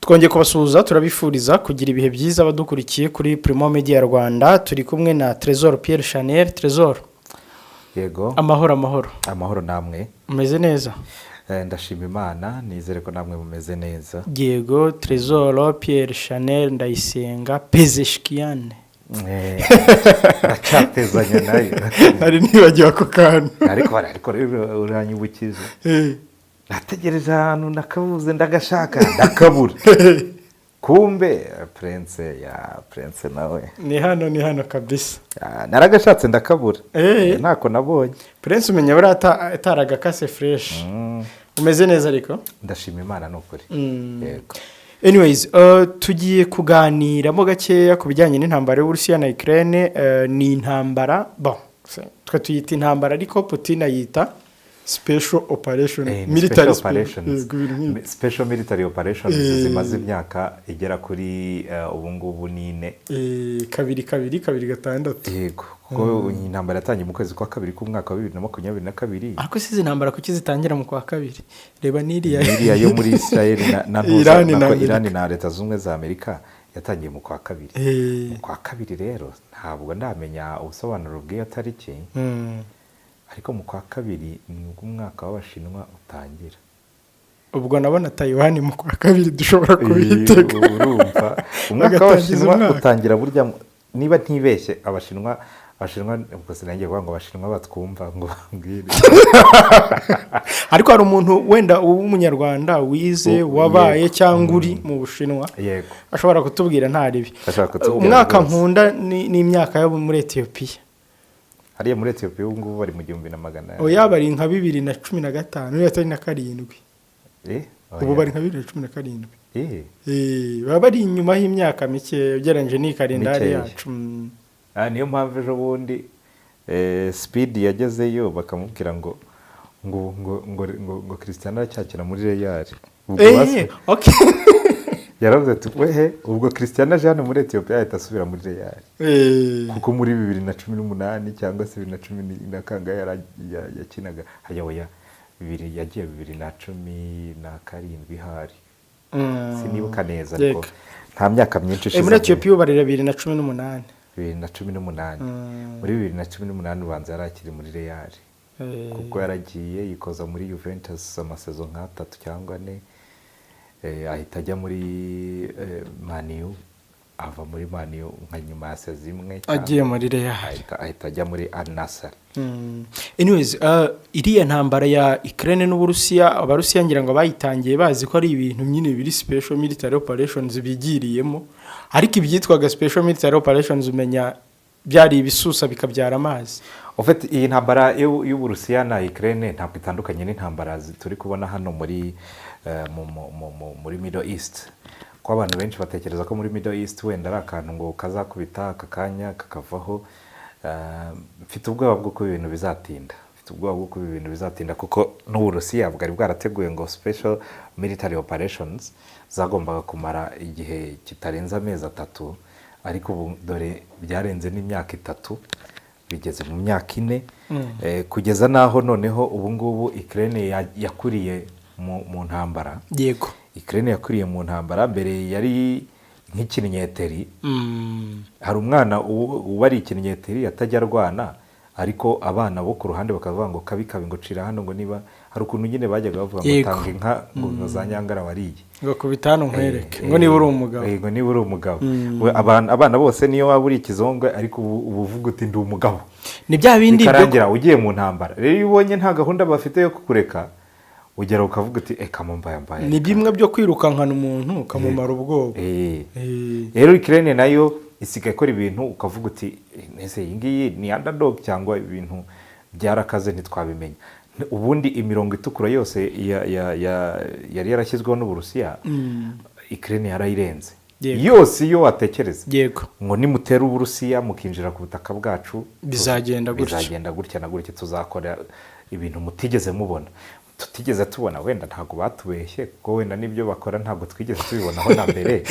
Twongeye kubasuhuza, turabifuriza kugira ibihe byiza abadukurikiye kuri Primo Media Rwanda. Turi kumwe na Trésor Pierre Chanel. Trésor. Yego. Amahoro, amahoro. Amahoro namwe. Umeze neza? Ndashima Imana, nizere ko namwe mumeze neza. Yego, Trésor Pierre Chanel Ndayisenga Pezeshkian. Ndacyatezanya nayo. Nari nibagiwe ako kantu. Ariko rero uranyibukije. Nategereje ahantu nakabuze, ndagashaka ndakabura, kumbe Prince ya Prince nawe. Ni hano, ni hano kabisa. Ah, naragashatse ndakabura. Ntako nabonye. Prince umenya buriya ataragakase fresh. Umeze neza ariko? Ndashima Imana ni ukuri. Yego. Anyways, tugiye kuganiramo gakeya ku bijyanye n'intambara y'Uburusiya na Ukraine. Ni intambara, bon, twe tuyita intambara ariko Putin ayita special operation. Ni military special operations. Yego, ibintu nk'ibyo. Special military operations zimaze imyaka igera kuri ubu ngubu ni 4. Kabiri kabiri kabiri gatandatu. Yego, kuko iyi ntambara yatangiye mu kwezi kwa kabiri k'umwaka wa 2022. Ariko si izi ntambara kuki zitangira mu kwa kabiri? Reba n'iriya. Iriya yo muri Israel na ntuza- Irani na nako Amerika. Irani na Leta Zunze Ubumwe za Amerika yatangiye mu kwa kabiri. Mu kwa kabiri rero ntabwo ndamenya ubusobanuro bw'iyo tariki, ariko mu kwa kabiri nibwo umwaka w'Abashinwa utangira. Ubwo nabona Taiwan mu kwa kabiri dushobora kubitega. Urumva umwaka Bagatangiza w'Abashinwa umwaka. utangira burya niba ntibeshye Abashinwa, ubwo sinangiye kuvuga ngo Abashinwa batwumva ngo bambwire. Ariko hari umuntu wenda w'Umunyarwanda wize, wabaye cyangwa uri mu Bushinwa, ashobora kutubwira nta ribi. Ashobora kutubwira Umwaka rwose. nkunda ni imyaka yo muri Etiyopiya. Hariya muri Etiyopiya ubu ngubu bari mu 1100. Oya, bari nka 2015 niba atari na karindwi. Ubu Oya. bari nka 2017. Baba bari inyuma y'imyaka mike ugereranyije n'iyi kalendari Mikeya. yacu. Ah, niyo mpamvu ejo bundi Speed yagezeyo bakamubwira ngo Cristiano aracyakina muri Real. Ubwo yaravuze ati wehe, ubwo Cristiano aje hano muri Ethiopia ahita asubira muri Real, kuko muri 2018 cyangwa se bibiri na cumi na kangahe yakinaga hajya, oya, bibiri yagiye 2017 hari, sinibuka neza ariko nta myaka myinshi ishize. Muri Etiyopiya ubu barira 2018. 2018. Muri 2018 ubanza yari akiri muri Real, kuko yaragiye yikoza muri Juventus amasaison nk'atatu cyangwa ane, ahita ajya muri Man U, ava muri Man U nka nyuma ya saison imwe agiye muri Real. Ahita ajya muri Al Nassr. Anyways, iriya ntambara ya Ukraine n'Uburusiya, Abarusiya ngira ngo bayitangiye bazi ko ari ibintu nyine biri special military operations bigiriyemo, ariko ibyitwaga special military operations umenya byari ibisusa bikabyara amazi. En fait, iyi ntambara y'Uburusiya na Ukraine ntabwo itandukanye n'intambara turi kubona hano muri eh, mu- mu- mu- mu- muri Middle East, ko abantu benshi batekereza ko muri Middle East wenda ari akantu ngo kazakubita aka kanya kakavaho. Mfite ubwoba bw'uko ibintu bizatinda, mfite ubwoba bw'uko ibi bintu bizatinda, kuko n'Uburusiya bwari bwarateguye ngo special military operations zagombaga kumara igihe kitarenze amezi 3, ariko ubu dore byarenze n'imyaka 3, bigeze mu myaka 4, kugeza n'aho noneho ubu ngubu Ukraine yakuriye mu ntambara. Ukraine yakuriye mu ntambara, mbere yari nk'ikinyeteri. Hari umwana uba ari ikinyeteri atajya arwana, ariko abana bo ku ruhande bakavuga ngo kabi kabi, ngo cira hano, ngo niba hari ukuntu nyine bajyaga bavuga ngo tanga inka ngo za nyangara wariye. Ngo kubita hano nkwereke, ngo niba uri umugabo. Ngo niba uri umugabo. We, abana bose niyo waba uri ikizongwe, ariko ubu uvuga uti ndi umugabo. Ni bya bindi byo Bikarangira ugiye mu ntambara. Rero iyo ubonye nta gahunda bafite yo kukureka, ugera ukavuga uti eka mbaye mbaye. Ni bimwe byo kwirukankana umuntu ukamumara ubwoba. Rero Ukraine nayo isigaye ikora ibintu ukavuga uti ese iyi ngiyi ni underdog cyangwa ibintu byarakaze ntitwabimenya. Ubundi imirongo itukura yose yari yarashyizweho n'Uburusiya, Ukraine yarayirenze yose iyo watekereza ngo nimutera Uburusiya mukinjira ku butaka bwacu, Bizagenda gutya. bizagenda gutya na gutya, tuzakora ibintu mutigeze mubona, tutigeze tubona. Wenda ntabwo batubeshye, kuko wenda n'ibyo bakora ntabwo twigeze tubibonaho na mbere,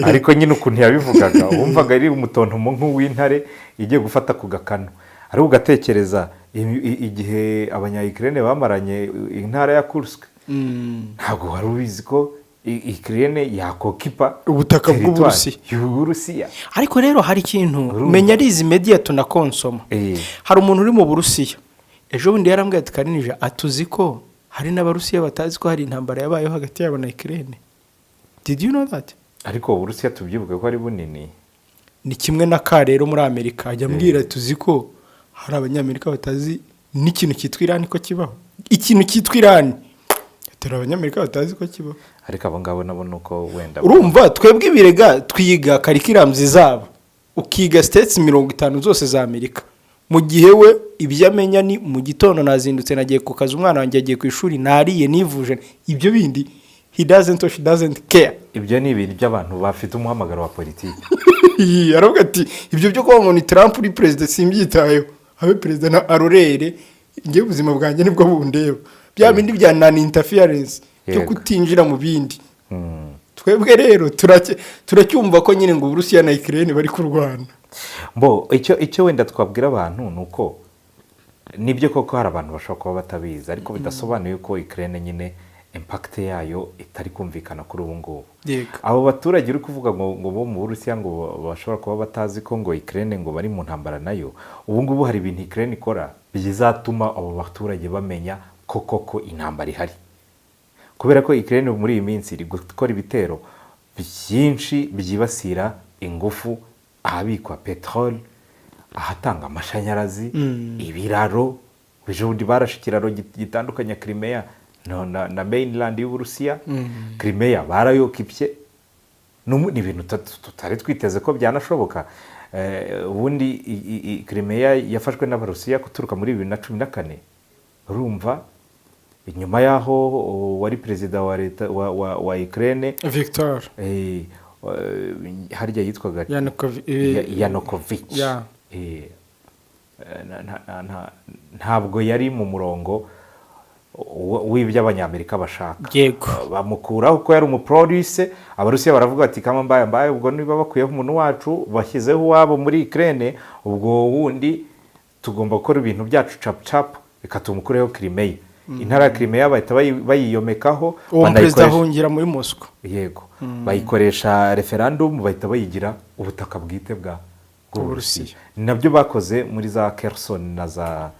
ariko nyine ukuntu yabivugaga wumvaga ari umutontomo nk'uw'intare igiye gufata ku gakanu. Ariko ugatekereza igihe Abanya-Ukraine bamaranye intara ya Kursk, ntabwo wari ubizi ko Ukraine yakokipa Ubutaka territoire bw'Uburusiya. y'Uburusiya. Ariko rero hari ikintu Urumva. menya ari izi media tunakonsoma. Hari umuntu uri mu Burusiya, ejo bundi yarambwiye ati: "Karinija, atuzi ko hari n'Abarusiya batazi ko hari intambara yabayeho hagati yabo na Ukraine? Did you know that?" Ariko Uburusiya tubyibuke ko ari bunini. Ni kimwe na ka rero muri Amerika, ajya ambwira, tuzi ko hari Abanyamerika batazi n'ikintu cyitwa Irani ko kibaho, ikintu cyitwa Irani, hari Abanyamerika batazi ko kibaho. Ariko abo ngabo nabo ni uko wenda. Urumva, twebwe ibirega twiga curriculums zabo, ukiga states 50 zose za Amerika, mu gihe we ibyo amenya ni mu gitondo nazindutse nagiye ku kazi, umwana wanjye yagiye ku ishuri, nariye, nivuje, ibyo bindi he doesn't or she doesn't care. Ibyo ni ibintu by'abantu bafite umuhamagaro wa politiki. Aravuga ati: "Ibyo byo kuba ngo ni Trump uri perezida simbyitayeho, abe perezida na arorere, njye ubuzima bwanjye nibwo bundeba." Bya bindi bya non interference byo kutinjira mu bindi. Twebwe rero turacyumva ko nyine ngo Uburusiya na Ukraine bari kurwana. Mbo icyo wenda twabwira abantu ni uko nibyo koko hari abantu bashobora kuba batabizi, ariko bidasobanuye ko Ukraine nyine impact yayo itari kumvikana kuri ubu ngubu. Abo baturage uri kuvuga ngo bo mu Burusiya ngo bashobora kuba batazi ko ngo Ukraine ngo bari mu ntambara nayo, ubu ngubu hari ibintu Ukraine ikora bizatuma abo baturage bamenya ko koko intambara ihari, kubera ko Ukraine muri iyi minsi iri gukora ibitero byinshi byibasira ingufu, ahabikwa peteroli, ahatanga amashanyarazi, ibiraro. Ejo bundi barashe ikiraro gitandukanya Crimea na mainland y'Uburusiya. Crimea barayokipye. Ni ibintu tutari twiteze ko byanashoboka. Ubundi Crimea yafashwe n'Abarusiya guturuka muri 2014. Urumva, inyuma y'aho wari perezida wa leta wa Ukraine Victor harya yitwaga Yanukovych. Ntabwo yari mu murongo w'ibyo Abanyamerika bashaka. Bamukuraho ko yari umuprorusse. Abarusiya baravuga bati: "Kama mbaye mbaye, ubwo niba bakuyeho umuntu wacu bashyizeho uwabo muri Ukraine, ubwo wundi tugomba gukora ibintu byacu capu capu, reka tumukureho Crimea." Intara ya Crimea bahita bayiyomekaho. Uwo perezida banayikoresha- ahungira muri Moscow. Yego, bayikoresha referendum, bahita bayigira ubutaka bwite bwa Uburusiya. bw'Uburusiya. Ni nabyo bakoze muri za Kherson na za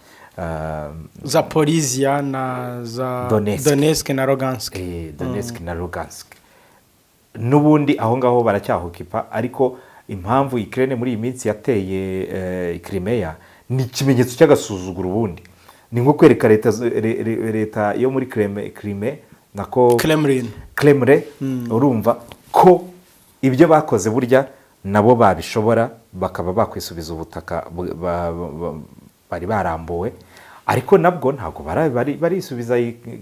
Zaporizhia na za Donetsk. Donetsk na Lugansk. Donetsk na Lugansk. N'ubundi aho ngaho baracyahokipa, ariko impamvu Ukraine muri iyi minsi yateye Crimea ni ikimenyetso cy'agasuzuguro. Ubundi ni nko kwereka leta leta yo muri Crimea nako Kremlin. Kremlin, urumva ko ibyo bakoze burya nabo babishobora, bakaba bakwisubiza ubutaka bari barambuwe. Ariko nabwo ntabwo barisubiza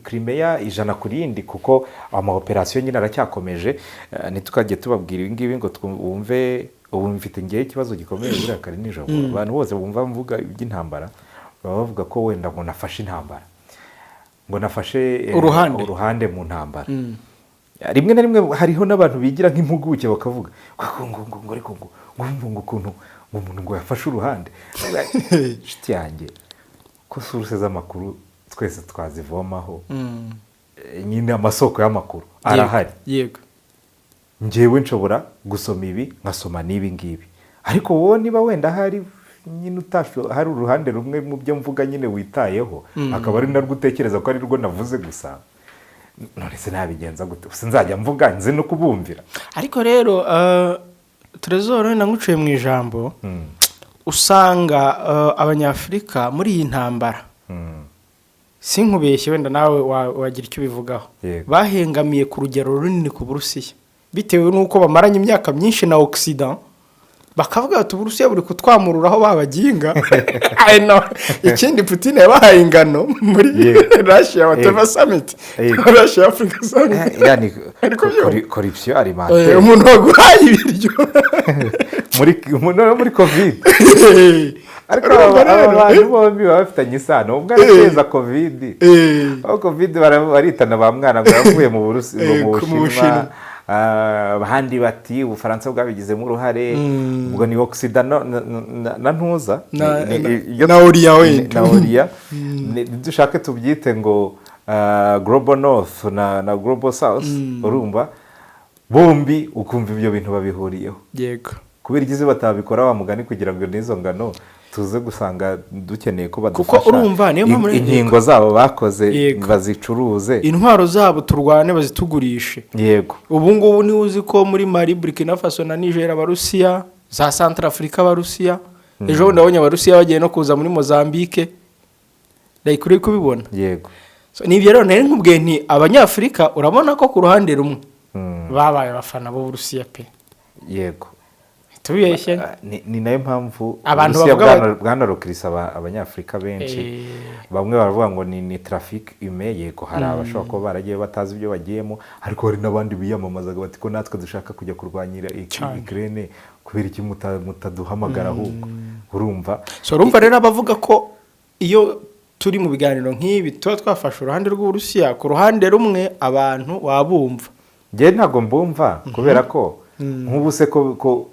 Crimea ijana ku rindi, kuko ama operasiyo nyine aracyakomeje. Ntitukajye tubabwira ibi ngibi ngo twumve ubu mfite ngewe ikibazo gikomeye. Buriya kare nijoro abantu bose bumva mvuga iby'intambara baba bavuga ko wenda ngo nafashe intambara, ngo nafashe Uruhande. uruhande mu ntambara. Rimwe na rimwe hariho n'abantu bigira nk'impuguke bakavuga ngo ngo ngo ngo ariko ngo ngo ngo ukuntu ngo umuntu ngo yafashe uruhande. Inshuti yanjye, ko source z'amakuru twese twazivomaho, nyine amasoko y'amakuru arahari. Njyewe nshobora gusoma ibi, nkasoma n'ibi ngibi, ariko wowe niba wenda hari nyine hari uruhande rumwe mu byo mvuga nyine witayeho, akaba ari narwo utekereza ko ari rwo navuze gusa, none se nabigenza gute? Gusa nzajya mvuga nzi no kubumvira. Ariko rero Trezor, naguciye mu ijambo, usanga Abanyafurika muri iyi ntambara, sinkubeshye, wenda nawe wagira icyo ubivugaho, bahengamiye ku rugero runini ku Burusiya, bitewe n'uko bamaranye imyaka myinshi na Occident, bakavuga bati: "Uburusiya buri kutwamururaho babaginga." I know. Ikindi, Putin yabahaye ingano muri Russia whatever summit, Russia Africa summit. Iriya ni Ariko byo- corruption alimentaire. Umuntu waguhaye ibiryo muri COVID. Ariko Urumva aba rero, bantu bombi baba bafitanye isano. Ubwo arateza COVID, aho COVID baritana ba mwana ngo yavuye mu Burusi, ngo mu Mu Bushinwa. Bushinwa. Abandi bati ubufaransa bwabigizemo uruhare. Ubwo ni Occident na ntuza Na Oriya wenda. Na Oriya. Dushake tubyite ngo Global North na Global South, urumva bombi ukumva ibyo bintu babihuriyeho. Kubera igize batabikora wa mugani, kugira ngo n'izo ngano tuze gusanga dukeneye ko badufasha, Urumva, niyo mpamvu inkingo zabo bakoze bazicuruze. Intwaro zabo turwane bazitugurishe. Ubu ngubu niba uzi ko muri Mali, Burkina Faso na Niger Abarusiya, za Centrafrique Abarusiya, ejo bundi nabonye Abarusiya bagiye no kuza muri Mozambique, like uri kubibona. So, ni ibyo rero nari nkubwiye nti Abanyafurika urabona ko ku ruhande rumwe babaye abafana b'Uburusiya pe. Tubeshye. Ah, ni nayo mpamvu Abantu Uburusiya bavuga bwanarokirise Abanyafurika benshi. Bamwe baravuga ngo ni trafic humain. Yego, hari abashobora kuba baragiye batazi ibyo bagiyemo, ariko hari n'abandi biyamamazaga bati ko natwe dushaka kujya kurwanyira Ukraine, kubera iki mutaduhamagara ahubwo? Urumva? So urumva rero, abavuga ko iyo turi mu biganiro nk'ibi tuba twafashe uruhande rw'Uburusiya, ku ruhande rumwe abantu wabumva. Njyewe ntabwo mbumva, kubera ko nk'ubu se ko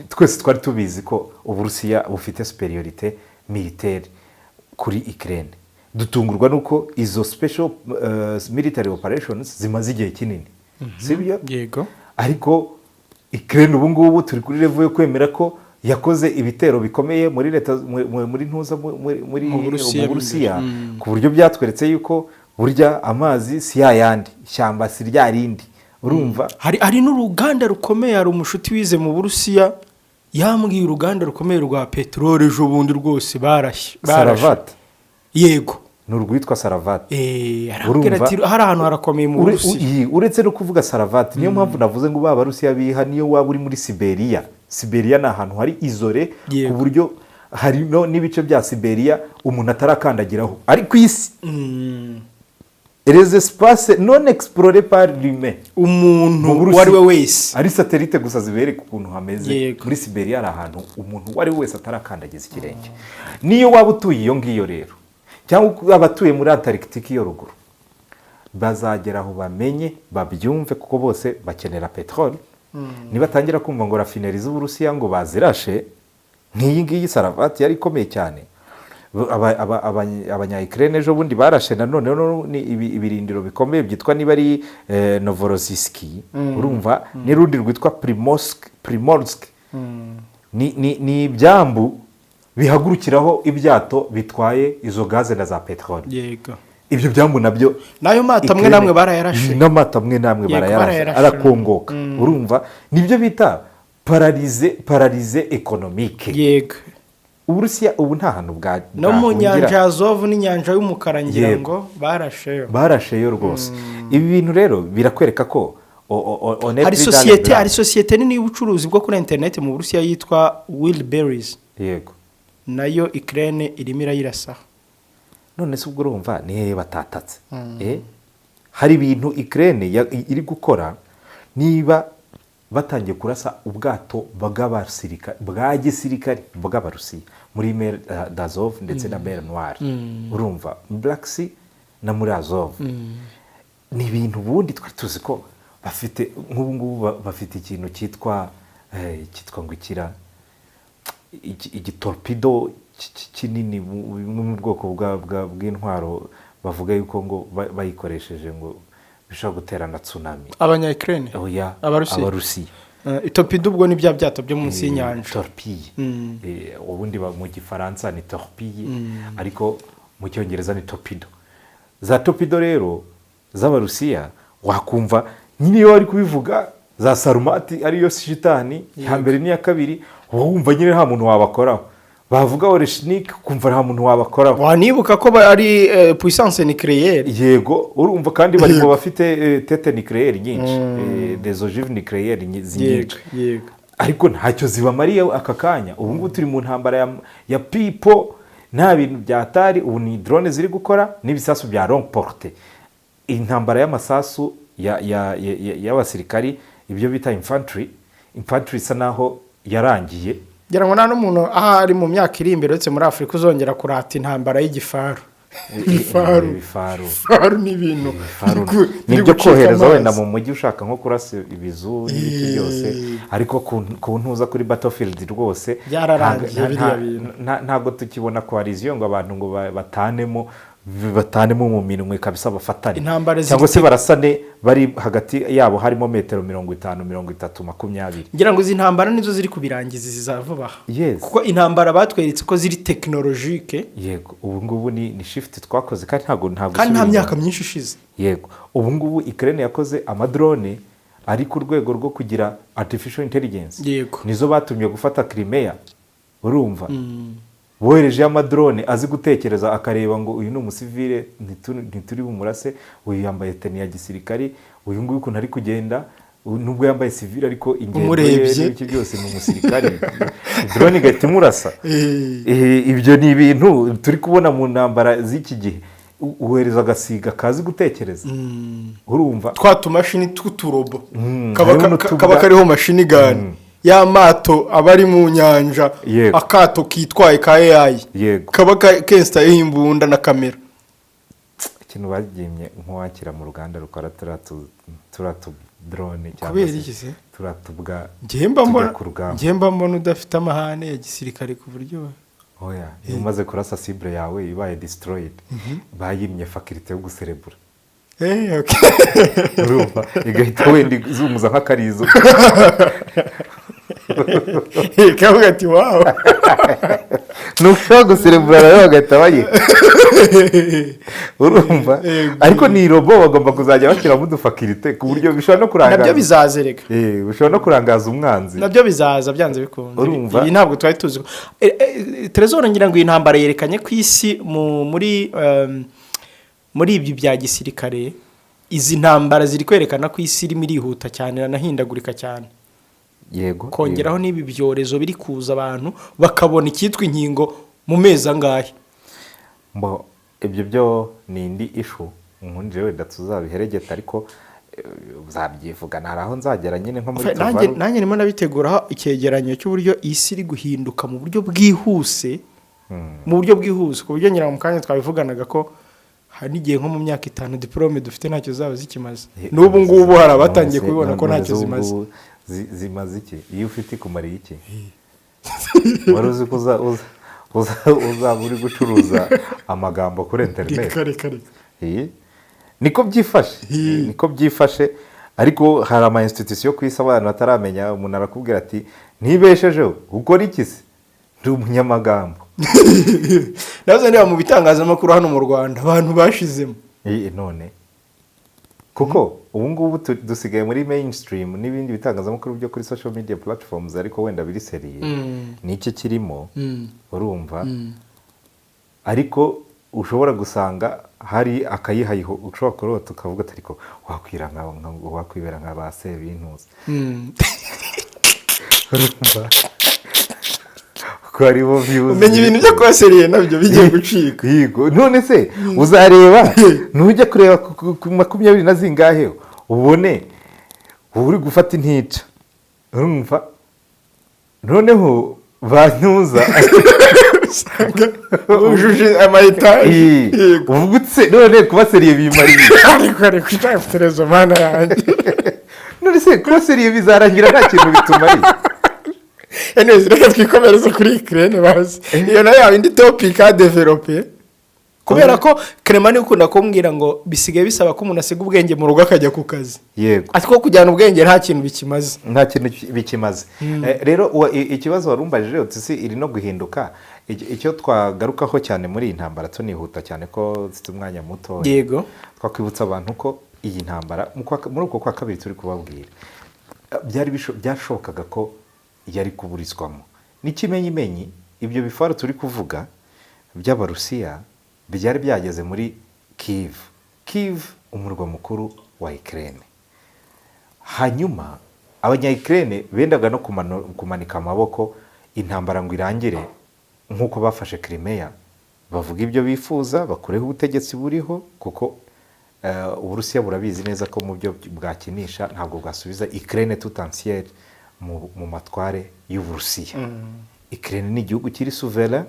twese twari tubizi ko Uburusiya bufite supériorité militaire kuri Ukraine, dutungurwa nuko izo special military operations zimaze igihe kinini, sibyo? Yego. Ariko Ukraine ubu ngubu turi kuri level yo kwemera ko yakoze ibitero bikomeye muri leta muri ntuza muri Mu Burusiya. Mu Burusiya, ku buryo byatweretse yuko burya amazi si yayandi, ishyamba si rya rindi, urumva? Hari n'uruganda rukomeye. Hari umushuti wize mu Burusiya yambwiye uruganda rukomeye rwa peteroli ejo bundi rwose barashye, barashe. Salavat. Yego. Ni urwitwa Salavat. Arambwira Urumva? ati hari ahantu harakomeye mu Burusiya. Uretse no kuvuga Salavat, niyo mpamvu navuze ngo ba Barusiya biha, niyo waba uri muri Siberiya. Siberiya ni ahantu hari isolé, ku buryo hari no n'ibice bya Siberiya umuntu atarakandagiraho ari ku isi, les espaces non explorés par l'humain. Umuntu Mu Burusiya. uwo ari we wese. Ari satellite gusa zibereka ukuntu hameze. Muri Siberiya hari ahantu umuntu uwo ari we wese atarakandagiza ikirenge. Niyo waba utuye iyo ngiyo rero, cyangwa abatuye muri Antarctique yo ruguru, bazagera aho bamenye babyumve, kuko bose bakenera peteroli. Nibatangira kumva ngo raffinerie z'Uburusiya ngo bazirashe, nk'iyi ngiyi Salavat yari ikomeye cyane. Abanya-Ukraine ejo bundi barashe nanone no ni ibirindiro bikomeye byitwa niba ari Novorossiysk, urumva, n'urundi rwitwa Primorsk. Ni ibyambu bihagurukiraho ibyato bitwaye izo gaze na za peteroli. Ibyo byambu nabyo N'ayo mato amwe Ukraine- n'amwe barayarashe. N'amato amwe n'amwe barayarashe, barayarashe. Arakongoka. Urumva, nibyo bita paralysie économique. Uburusiya ubu nta hantu bwa No mu bwahungira. nyanja ya Azov n'inyanja y'Umukara ngira ngo barasheyo. Barasheyo rwose. Ibi bintu rero birakwereka ko on est Hari plus dans les sosiyete blancs. Hari sosiyete nini y'ubucuruzi bwo kuri interineti mu Burusiya yitwa Wildberries. Nayo Ukraine irimo irayirasaho. None se ubwo urumva ni hehe batatatse? Hari ibintu Ukraine iri gukora, niba batangiye kurasa ubwato bwa gisirikare bw'Abarusiya muri Mer d'Azov ndetse na Mer Noire, urumva, Black Sea na muri Azov, ni ibintu ubundi twari tuzi ko bafite. Nk'ubu ngubu bafite ikintu cyitwa ngo ikira igitorpedo kinini, bimwe mu bwoko bw'intwaro bavuga yuko ngo bayikoresheje ngo bishobora gutera na tsunami. Abanya Ukraine? Oya. Abarusiya. Abarusiya. Itorpedo ubwo ni bya byato byo munsi y'inyanja. Torpille. Ubundi mu Gifaransa ni torpille, ariko mu Cyongereza ni torpedo. Za torpedo rero z'Abarusiya, wakumva nyine iyo bari kubivuga, za Sarmat ariyo shitani ya mbere n'iya kabiri, uba wumva nyine nta muntu wabakoraho. Bavuga Oreshnik, ukumva nta muntu wabakoraho. Wanibuka ko ari puissance nucléaire. Yego, urumva kandi bari mu bafite têtes nucléaires nyinshi, des ogives nucléaires nyinshi, ariko ntacyo zibamariye aka kanya. Ubu ngubu turi mu ntambara ya pipo, nta bintu byatari. Ubu ni drone ziri gukora n'ibisasu bya longue portée. Intambara y'amasasu y'abasirikari, ibyo bita infantry, isa naho yarangiye. Ngira ngo nta n'umuntu ahari mu myaka iri imbere uretse muri Afurika uzongera kurata intambara y'igifaru. Ibifaru. Ibifaru. Ibifaru ni ibintu Ibifaru biri ni ibyo gucika kohereza wenda amazi. mu mujyi ushaka nko kurasa ibizu n'ibiki byose, ariko ku ntuza kuri battlefield rwose Byararangiye biriya bintu. Ntabwo tukibona coalition ngo abantu ngo batanemo. Batanemo mu minwe kabisa, bafatane. Intambara ziri Cyangwa se barasane bari hagati yabo harimo metero 50, 30, 20. Ngira ngo izi ntambara nizo ziri kubirangiza, izi za vuba aha. Kuko intambara batweretse ko ziri technologique. Yego, ubu ngubu ni shift twakoze kandi ntabwo Kandi nta usubira myaka inyuma. myinshi ishize. Yego, ubu ngubu Ukraine yakoze amadrone ari ku rwego rwo kugira artificial intelligence. Nizo batumye gufata Crimea. Urumva, boherejeyo amadrone azi gutekereza, akareba ngo uyu ni umusivile, ntituri bumurase, uyu yambaye tenue ya gisirikari, uyu nguyu ukuntu ari kugenda, nubwo yambaye sivile ariko ingendo ye Umurebye. n'ibiki byose ni umusirikari, drone igahita imurasa. Ibyo ni ibintu turi kubona mu ntambara z'iki gihe. Wohereza agasiga kazi gutekereza, urumva? Twa tumashini tw'uturobo kaba Hariho n'utubwa. Kaba kariho machine gun, y'amato aba ari mu nyanja, akato kitwaye ka AI, kaba kensitayeho imbunda na kamera. Ikintu bagimye nk'uwakira mu ruganda rukora turiya tu drone cyangwa Kubera se iki se? turiya tubwa Njye mba tujya mbona ku rugamba. Njye mba mbona udafite amahane ya gisirikare ku buryo Oya, iyo umaze kurasa cible yawe ibaye destroyed, bayimye faculté yo guserebura. Okay. Urumva, igahita wenda izunguza nk'akarizo. Kavuga ati: "Wow." Ntushobora guserebura nawe, bagahita bayiha, urumva? Yego. Ariko ni robot, bagomba kuzajya bashyiramo udufaculté ku buryo bishobora no kurangaza. Nabyo bizazereka. Bishobora no kurangaza umwanzi. Nabyo bizaza byanze bikunze. Urumva? Ibi ntabwo twari tuzi ko Trezor, ngira ngo iyi ntambara yerekanye ko isi muri ibyo bya gisirikare, izi ntambara ziri kwerekana ko isi irimo irihuta cyane, iranahindagurika cyane. Kongeraho n'ibi byorezo biri kuza, abantu bakabona icyitwa inkingo mu mezi angahe? Mbo ibyo byo ni indi issue, nkunje wenda tuzabiheregeta, ariko uzabyivugana, hari aho nzagera nyine nko muri Nanjye Tuvalu. Nanjye ndimo nabiteguraho icyegeranyo cy'uburyo isi iri guhinduka mu buryo bwihuse, mu buryo bwihuse, ku buryo ngira ngo mu kanya twabivuganaga ko hari n'igihe nko mu myaka 5 diporome dufite ntacyo zaba zikimaze. N'ubu ngubu hari abatangiye kubibona ko None ntacyo se ubu zimaze. ngubu zimaze iki? Iyo ufite ikumariye iki? Wari uzi ko uzaba uri gucuruza amagambo kuri interineti? Reka, reka, reka. Niko byifashe, niko byifashe. Ariko hari ama institution ku isi abantu bataramenya. Umuntu arakubwira ati: "Ntibeshejeho, ukora iki se?" "Ndi umunyamagambo." Nazo niba mu bitangazamakuru hano mu Rwanda abantu bashizemo. None kuko ubu ngubu dusigaye muri mainstream n'ibindi bitangazamakuru byo kuri social media platforms, ariko wenda biri sérieux ni iki kirimo, urumva? Ariko ushobora gusanga hari akayihayiho ushobora kurota ukavuga ati: "Ariko wakwibera nka ba Sebintuza." Urumva ko hariho views. Umenya ibintu byo kuba sérieux nabyo bigiye gucika. Yego, none se uzareba nujya kureba ku 20 na zingahe, ubone uba uri gufata intica, urumva? Noneho bantuza Usanga wujuje ama étages. Yego. Uvuga utse: "None kuba sérieux bimariye?" Ariko ushaka terezo, mana yanjye. None se kuba sérieux bizarangira nta kintu bitumariye? Anyways, reka twikomereze kuri Ukraine bazi. Iyo nayo yaba indi topic à développer, kubera ko Clement niwe ukunda kumbwira ngo bisigaye bisaba ko umuntu asiga ubwenge mu rugo akajya ku kazi. Ati ko kujyana ubwenge nta kintu bikimaze. Nta kintu bikimaze. Rero ikibazo wari umbajije uti si iri no guhinduka. Icyo twagarukaho cyane muri iyi ntambara, tunihuta cyane ko dufite umwanya muto, twakwibutsa abantu ko iyi ntambara muri uko kwa kabiri turi kubabwira, byashobokaga ko yari kuburizwamo n'ikimenyimenyi. Ibyo bifaru turi kuvuga by'Abarusiya byari byageze muri Kiev, Kiev umurwa mukuru wa Ukraine. Hanyuma abanya-Ukraine bendaga no kumanika amaboko, intambara ngo irangire nk'uko bafashe Crimea, bavuga ibyo bifuza, bakureho ubutegetsi buriho, kuko Uburusiya burabizi neza ko mu byo bwakinisha ntabwo bwasubiza Ukraine tout entière mu matware y'Uburusiya. Ukraine ni igihugu kiri souverain,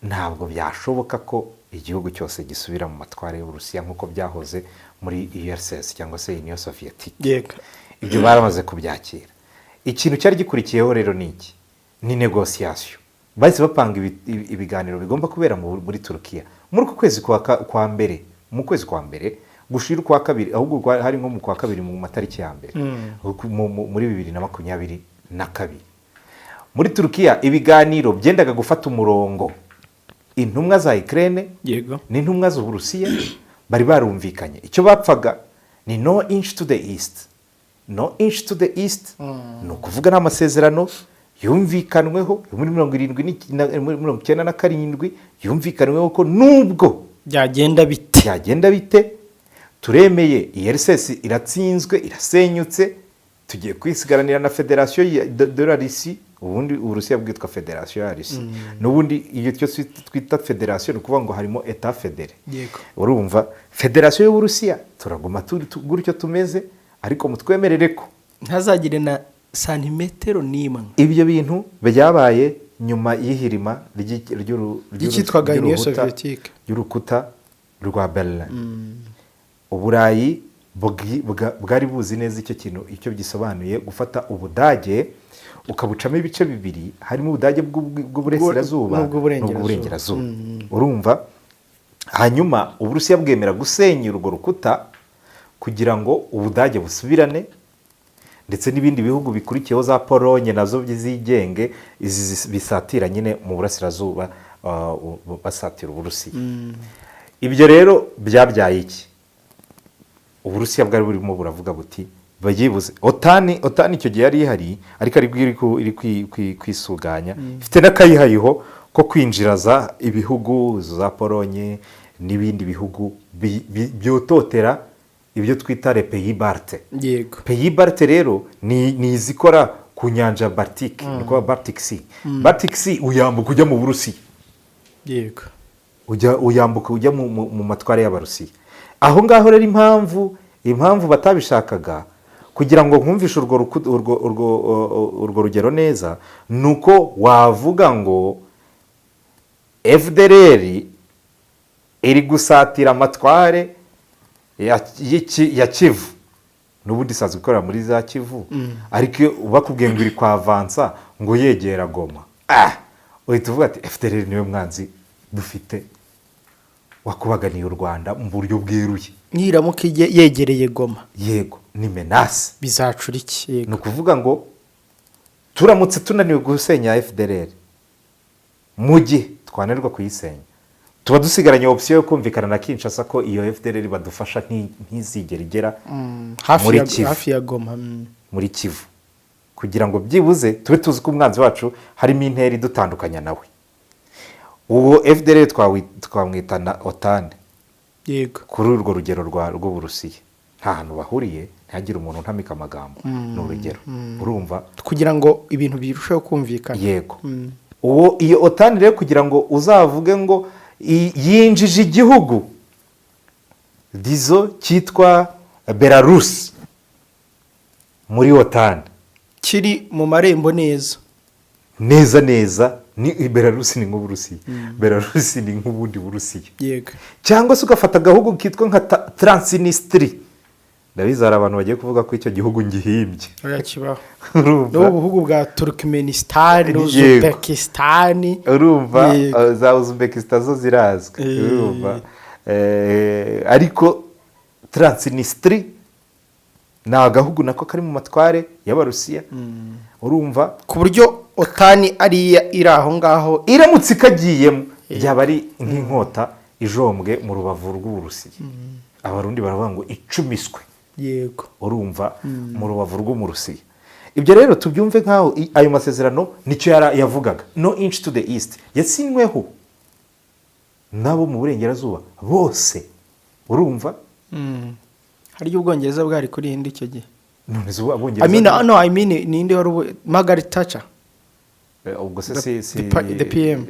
ntabwo byashoboka ko igihugu cyose gisubira mu matware y'Uburusiya nk'uko byahoze muri URSS cyangwa se Union Soviétique. Ibyo baramaze kubyakira. Ikintu cyari gikurikiyeho rero ni iki? Ni négociation. Bahise bapanga ibiganiro bigomba kubera muri Turukiya. Muri uku kwezi kwa mbere, mu kwezi kwa mbere gushira ukwa kabiri, ahubwo hari nko mu kwa kabiri mu matariki ya mbere muri 2022, muri Turukiya ibiganiro byendaga gufata umurongo. Intumwa za Ukraine n'intumwa z'Uburusiya bari barumvikanye. Icyo bapfaga ni "no inch to the east". "No inch to the east" ni ukuvuga n'amasezerano yumvikanweho yo muri 70 muri 97, yumvikanweho ko nubwo byagenda bite, byagenda bite, turemeye URSS iratsinzwe, irasenyutse, tugiye kwisigaranira na Fédération de la Russie. Ubundi Uburusiya bwitwa Fédération ya Russie. N'ubundi iyo cyo twita fédération, ni ukuvuga ngo harimo État fédéré. Urumva, Fédération y'Uburusiya turaguma gutyo tumeze, ariko mutwemerere ko ntazagire na santimetero n'imwe. Ibyo bintu byabaye nyuma y'ihirima ry'icyitwaga Union ry'urukuta- Soviétique. ry'urukuta rwa Berlin. Uburayi bwari buzi neza icyo kintu icyo gisobanuye, gufata Ubudage ukabucamo ibice bibiri, harimo Ubudage bw'uburasirazuba n'ubw'uburengerazuba. N'ubw'uburengerazuba. Urumva, hanyuma Uburusiya bwemera gusenya urwo rukuta kugira ngo Ubudage busubirane, ndetse n'ibindi bihugu bikurikiyeho, za Polonye nazo zigenge, izi bisatira nyine mu burasirazuba, basatira Uburusiya. Ibyo rero byabyaye iki? Uburusiya bwari burimo buravuga buti bayibuze OTAN. OTAN icyo gihe yari ihari, ariko iri kwisuganya, ifite n'akayihayiho ko kwinjiraza ibihugu za Polonye n'ibindi bihugu byototera ibyo twita les pays baltes. Pays baltes rero ni izikora ku nyanja ya Baltique, ni ukuvuga Baltic Sea. Baltic Sea uyambuka ujya mu Burusiya. Ujya uyambuka ujya mu matware y'Abarusiya. Aho ngaho rero impamvu batabishakaga, kugira ngo nkumvishe urwo rugero neza, ni uko wavuga ngo FDLR iri gusatira amatware ya Kivu. N'ubundi isanzwe ikorera muri za Kivu, ariko iyo bakubwiye ngo iri kwavansa ngo yegera Goma, uhita uvuga ati FDLR niwe mwanzi dufite wakubaganiye u Rwanda mu buryo bweruye. Niramuka yegereye Goma, yego, ni menace. Bizacura iki? Ni ukuvuga ngo turamutse tunaniwe gusenya FDLR, mu gihe twananirwa kuyisenya, tuba dusigaranye option yo kumvikana na Kinshasa ko iyo FDLR badufasha ntizigere igera hafi muri ya Kivu. Hafi ya Goma. Muri Kivu, kugira ngo byibuze tube tuzi ko umwanzi wacu harimo intera idutandukanya nawe. Uwo FDLR twamwita na OTAN. Kuri urwo rugero rw'Uburusiya, nta hantu bahuriye, ntihagire umuntu untamika amagambo, ni urugero, urumva. Kugira ngo ibintu birusheho kumvikana. Yego. Uwo iyo OTAN rero, kugira ngo uzavuge ngo yinjije igihugu dizo cyitwa Belarus muri OTAN, kiri mu marembo neza. Neza neza, ni Belarus ni nk'Uburusiya, Belarus ni nk'ubundi Burusiya. Cyangwa se ugafata agahugu kitwa nka Transnistria. Ndabizi hari abantu bagiye kuvuga ko icyo gihugu ngihimbye. Oya, kibaho. Urumva? N'ubu buhugu bwa Turkmenistan, Uzbekistan. Urumva, za Uzbekistan zo zirazwi. Urumva, ariko Transnistria ni agahugu nako kari mu matware y'Abarusiya, urumva. Ku buryo OTAN ariya iri aho ngaho, iramutse ikagiyemo byaba ari nk'inkota ijombwe mu rubavu rw'Uburusiya. Abarundi baravuga ngo icumiswe. Urumva, mu rubavu rw'Umurusiya. Ibyo rero tubyumve nk'aho ayo masezerano nicyo yavugaga, "no inch to the east", yasinyweho n'abo mu burengerazuba bose, urumva. Harya Ubwongereza bwari kuri iyi icyo gihe? None se ubu Abongereza I mean, no, I mean, ninde wari ubu? Margaret Thatcher. Ubwo se si The PM.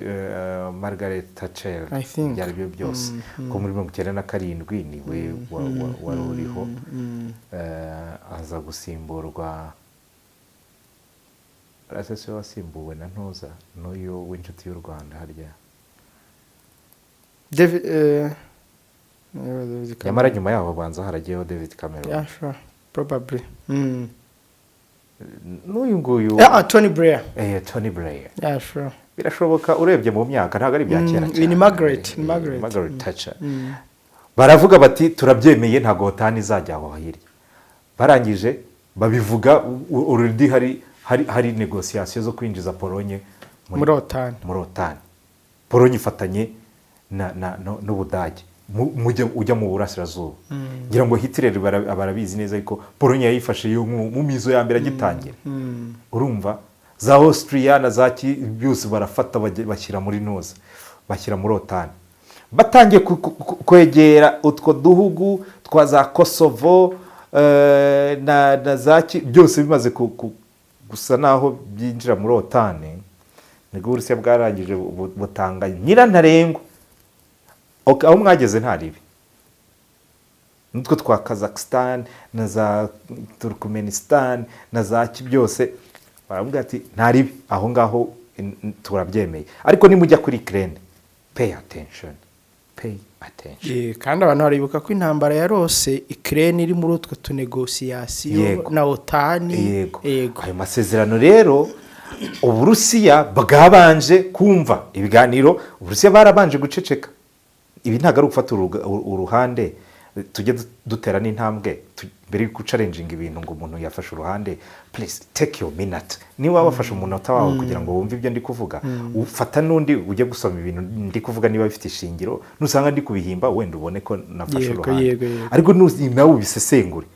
Margaret Thatcher. I think. Ibyo ari byo byose, ko muri 97 niwe wari uriho. Aza gusimburwa, arase se wasimbuwe na ntuza n'uyu w'inshuti y'u Rwanda harya? David, David Cameron. Nyamara nyuma yaho banza haragiyeho David Cameron. Yeah, sure, probably. N'uyu nguyu. Yeah, Tony Blair. Tony Blair. Yeah, sure. Birashoboka, urebye mu myaka ntabwo ari ibya kera cyane. Ni Margaret, ni Margaret. Margaret Thatcher. Baravuga bati: "Turabyemeye, ntabwo OTAN izajya aho hirya." Barangije babivuga, already hari négociations zo kwinjiza Polonye muri OTAN. Muri OTAN. Polonye ifatanye n'Ubudage. Ujya mu burasirazuba, ngira ngo Hitler barabizi neza, ariko Polonye yayifashe yo mu mizo ya mbere agitangira. Urumva za Austria na za byose barafata, bashyira muri noza, bashyira muri OTAN. Batangiye kwegera utwo duhugu twa za Kosovo na za byose bimaze gusa naho byinjira muri OTAN, nibwo Uburusiya bwarangije butanga nyirantarengwa: "Ok, aho mwageze nta ribi, nutwo twa Kazakhstan na za Turkmenistan na za ki byose." Baravuga ati: "Nta ribi, aho ngaho turabyemeye, ariko nimujya kuri Ukraine, pay attention, pay attention." Kandi abantu baribuka ko intambara yarose Ukraine iri muri utwo tunégociations na OTAN. Yego. Yego. Ayo masezerano rero, Uburusiya bwabanje kumva ibiganiro. Uburusiya barabanje guceceka. Ibi ntabwo ari ugufata uruhande. Tujye dutera n'intambwe mbere yo guchallenginga ibintu ngo umuntu yafashe uruhande. Please take your minute. Niba wafashe umunota wawe kugira ngo wumve ibyo ndi kuvuga, ufata n'undi ujye gusoma ibintu ndi kuvuga niba bifite ishingiro. Nusanga ndi kubihimba, wenda ubone ko nafashe uruhande. yego, yego. Ariko nawe ubisesengure,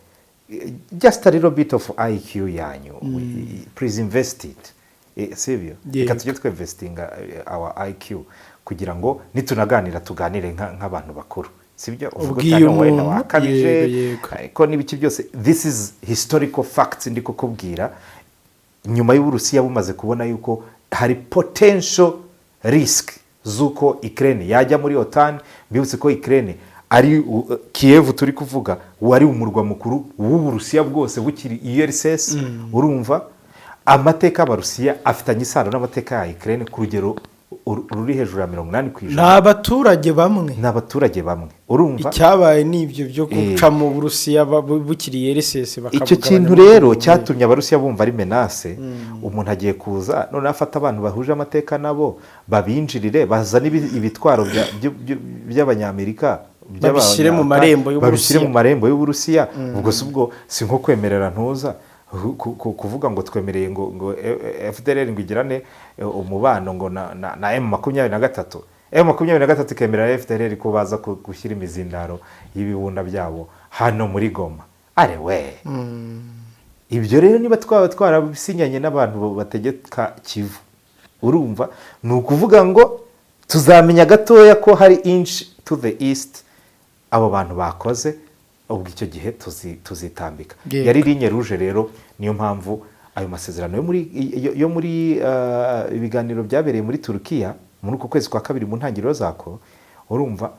just a little bit of IQ yanyu, please invest it. Sibyo? Reka tujye twinvestinga our IQ kugira ngo nitunaganira tuganire nk'abantu bakuru, sibyo? Uvuga Ubwiye uti: "Hano wenda umuntu, wakabije." yego. Ariko n'ibiki byose, this is historical facts ndi kukubwira. Nyuma y'Uburusiya bumaze kubona yuko hari potential risk z'uko Ukraine yajya muri OTAN, mbibutse ko Ukraine ari Kiev turi kuvuga wari umurwa mukuru w'Uburusiya bwose bukiri URSS. Urumva amateka y'Abarusiya afitanye isano n'amateka ya Ukraine ku rugero ruri hejuru ya 80 ku Ni ijana. abaturage bamwe. Ni abaturage bamwe, urumva? Icyabaye ni ibyo byo guca mu Burusiya bukiri URSS. Icyo kintu rero cyatumye Abarusiya bumva ari menace. Umuntu agiye kuza noneho afata abantu bahuje amateka nabo, babinjirire, bazane ibitwaro by'Abanyamerika, Babishyire mu marembo y'Uburusiya. Babishyire mu marembo y'Uburusiya. Ubwo si ubwo si nko kwemerera ntuza kuvuga ngo twemereye ngo FDLR ngo igirane umubano ngo na M23, M23 ikemerera FDLR ko baza gushyira imizindaro y'ibibunda byabo hano muri Goma. Are we, ibyo rero niba twaba twarasinyanye n'abantu bategeka Kivu, urumva ni ukuvuga ngo tuzamenya gatoya ko hari inch to the east abo bantu bakoze. Ubwo icyo gihe tuzitambika. Yari ligne rouge rero. Niyo mpamvu ayo masezerano yo muri ibiganiro byabereye muri Turukiya muri uku kwezi kwa kabiri, mu ntangiriro zako, urumva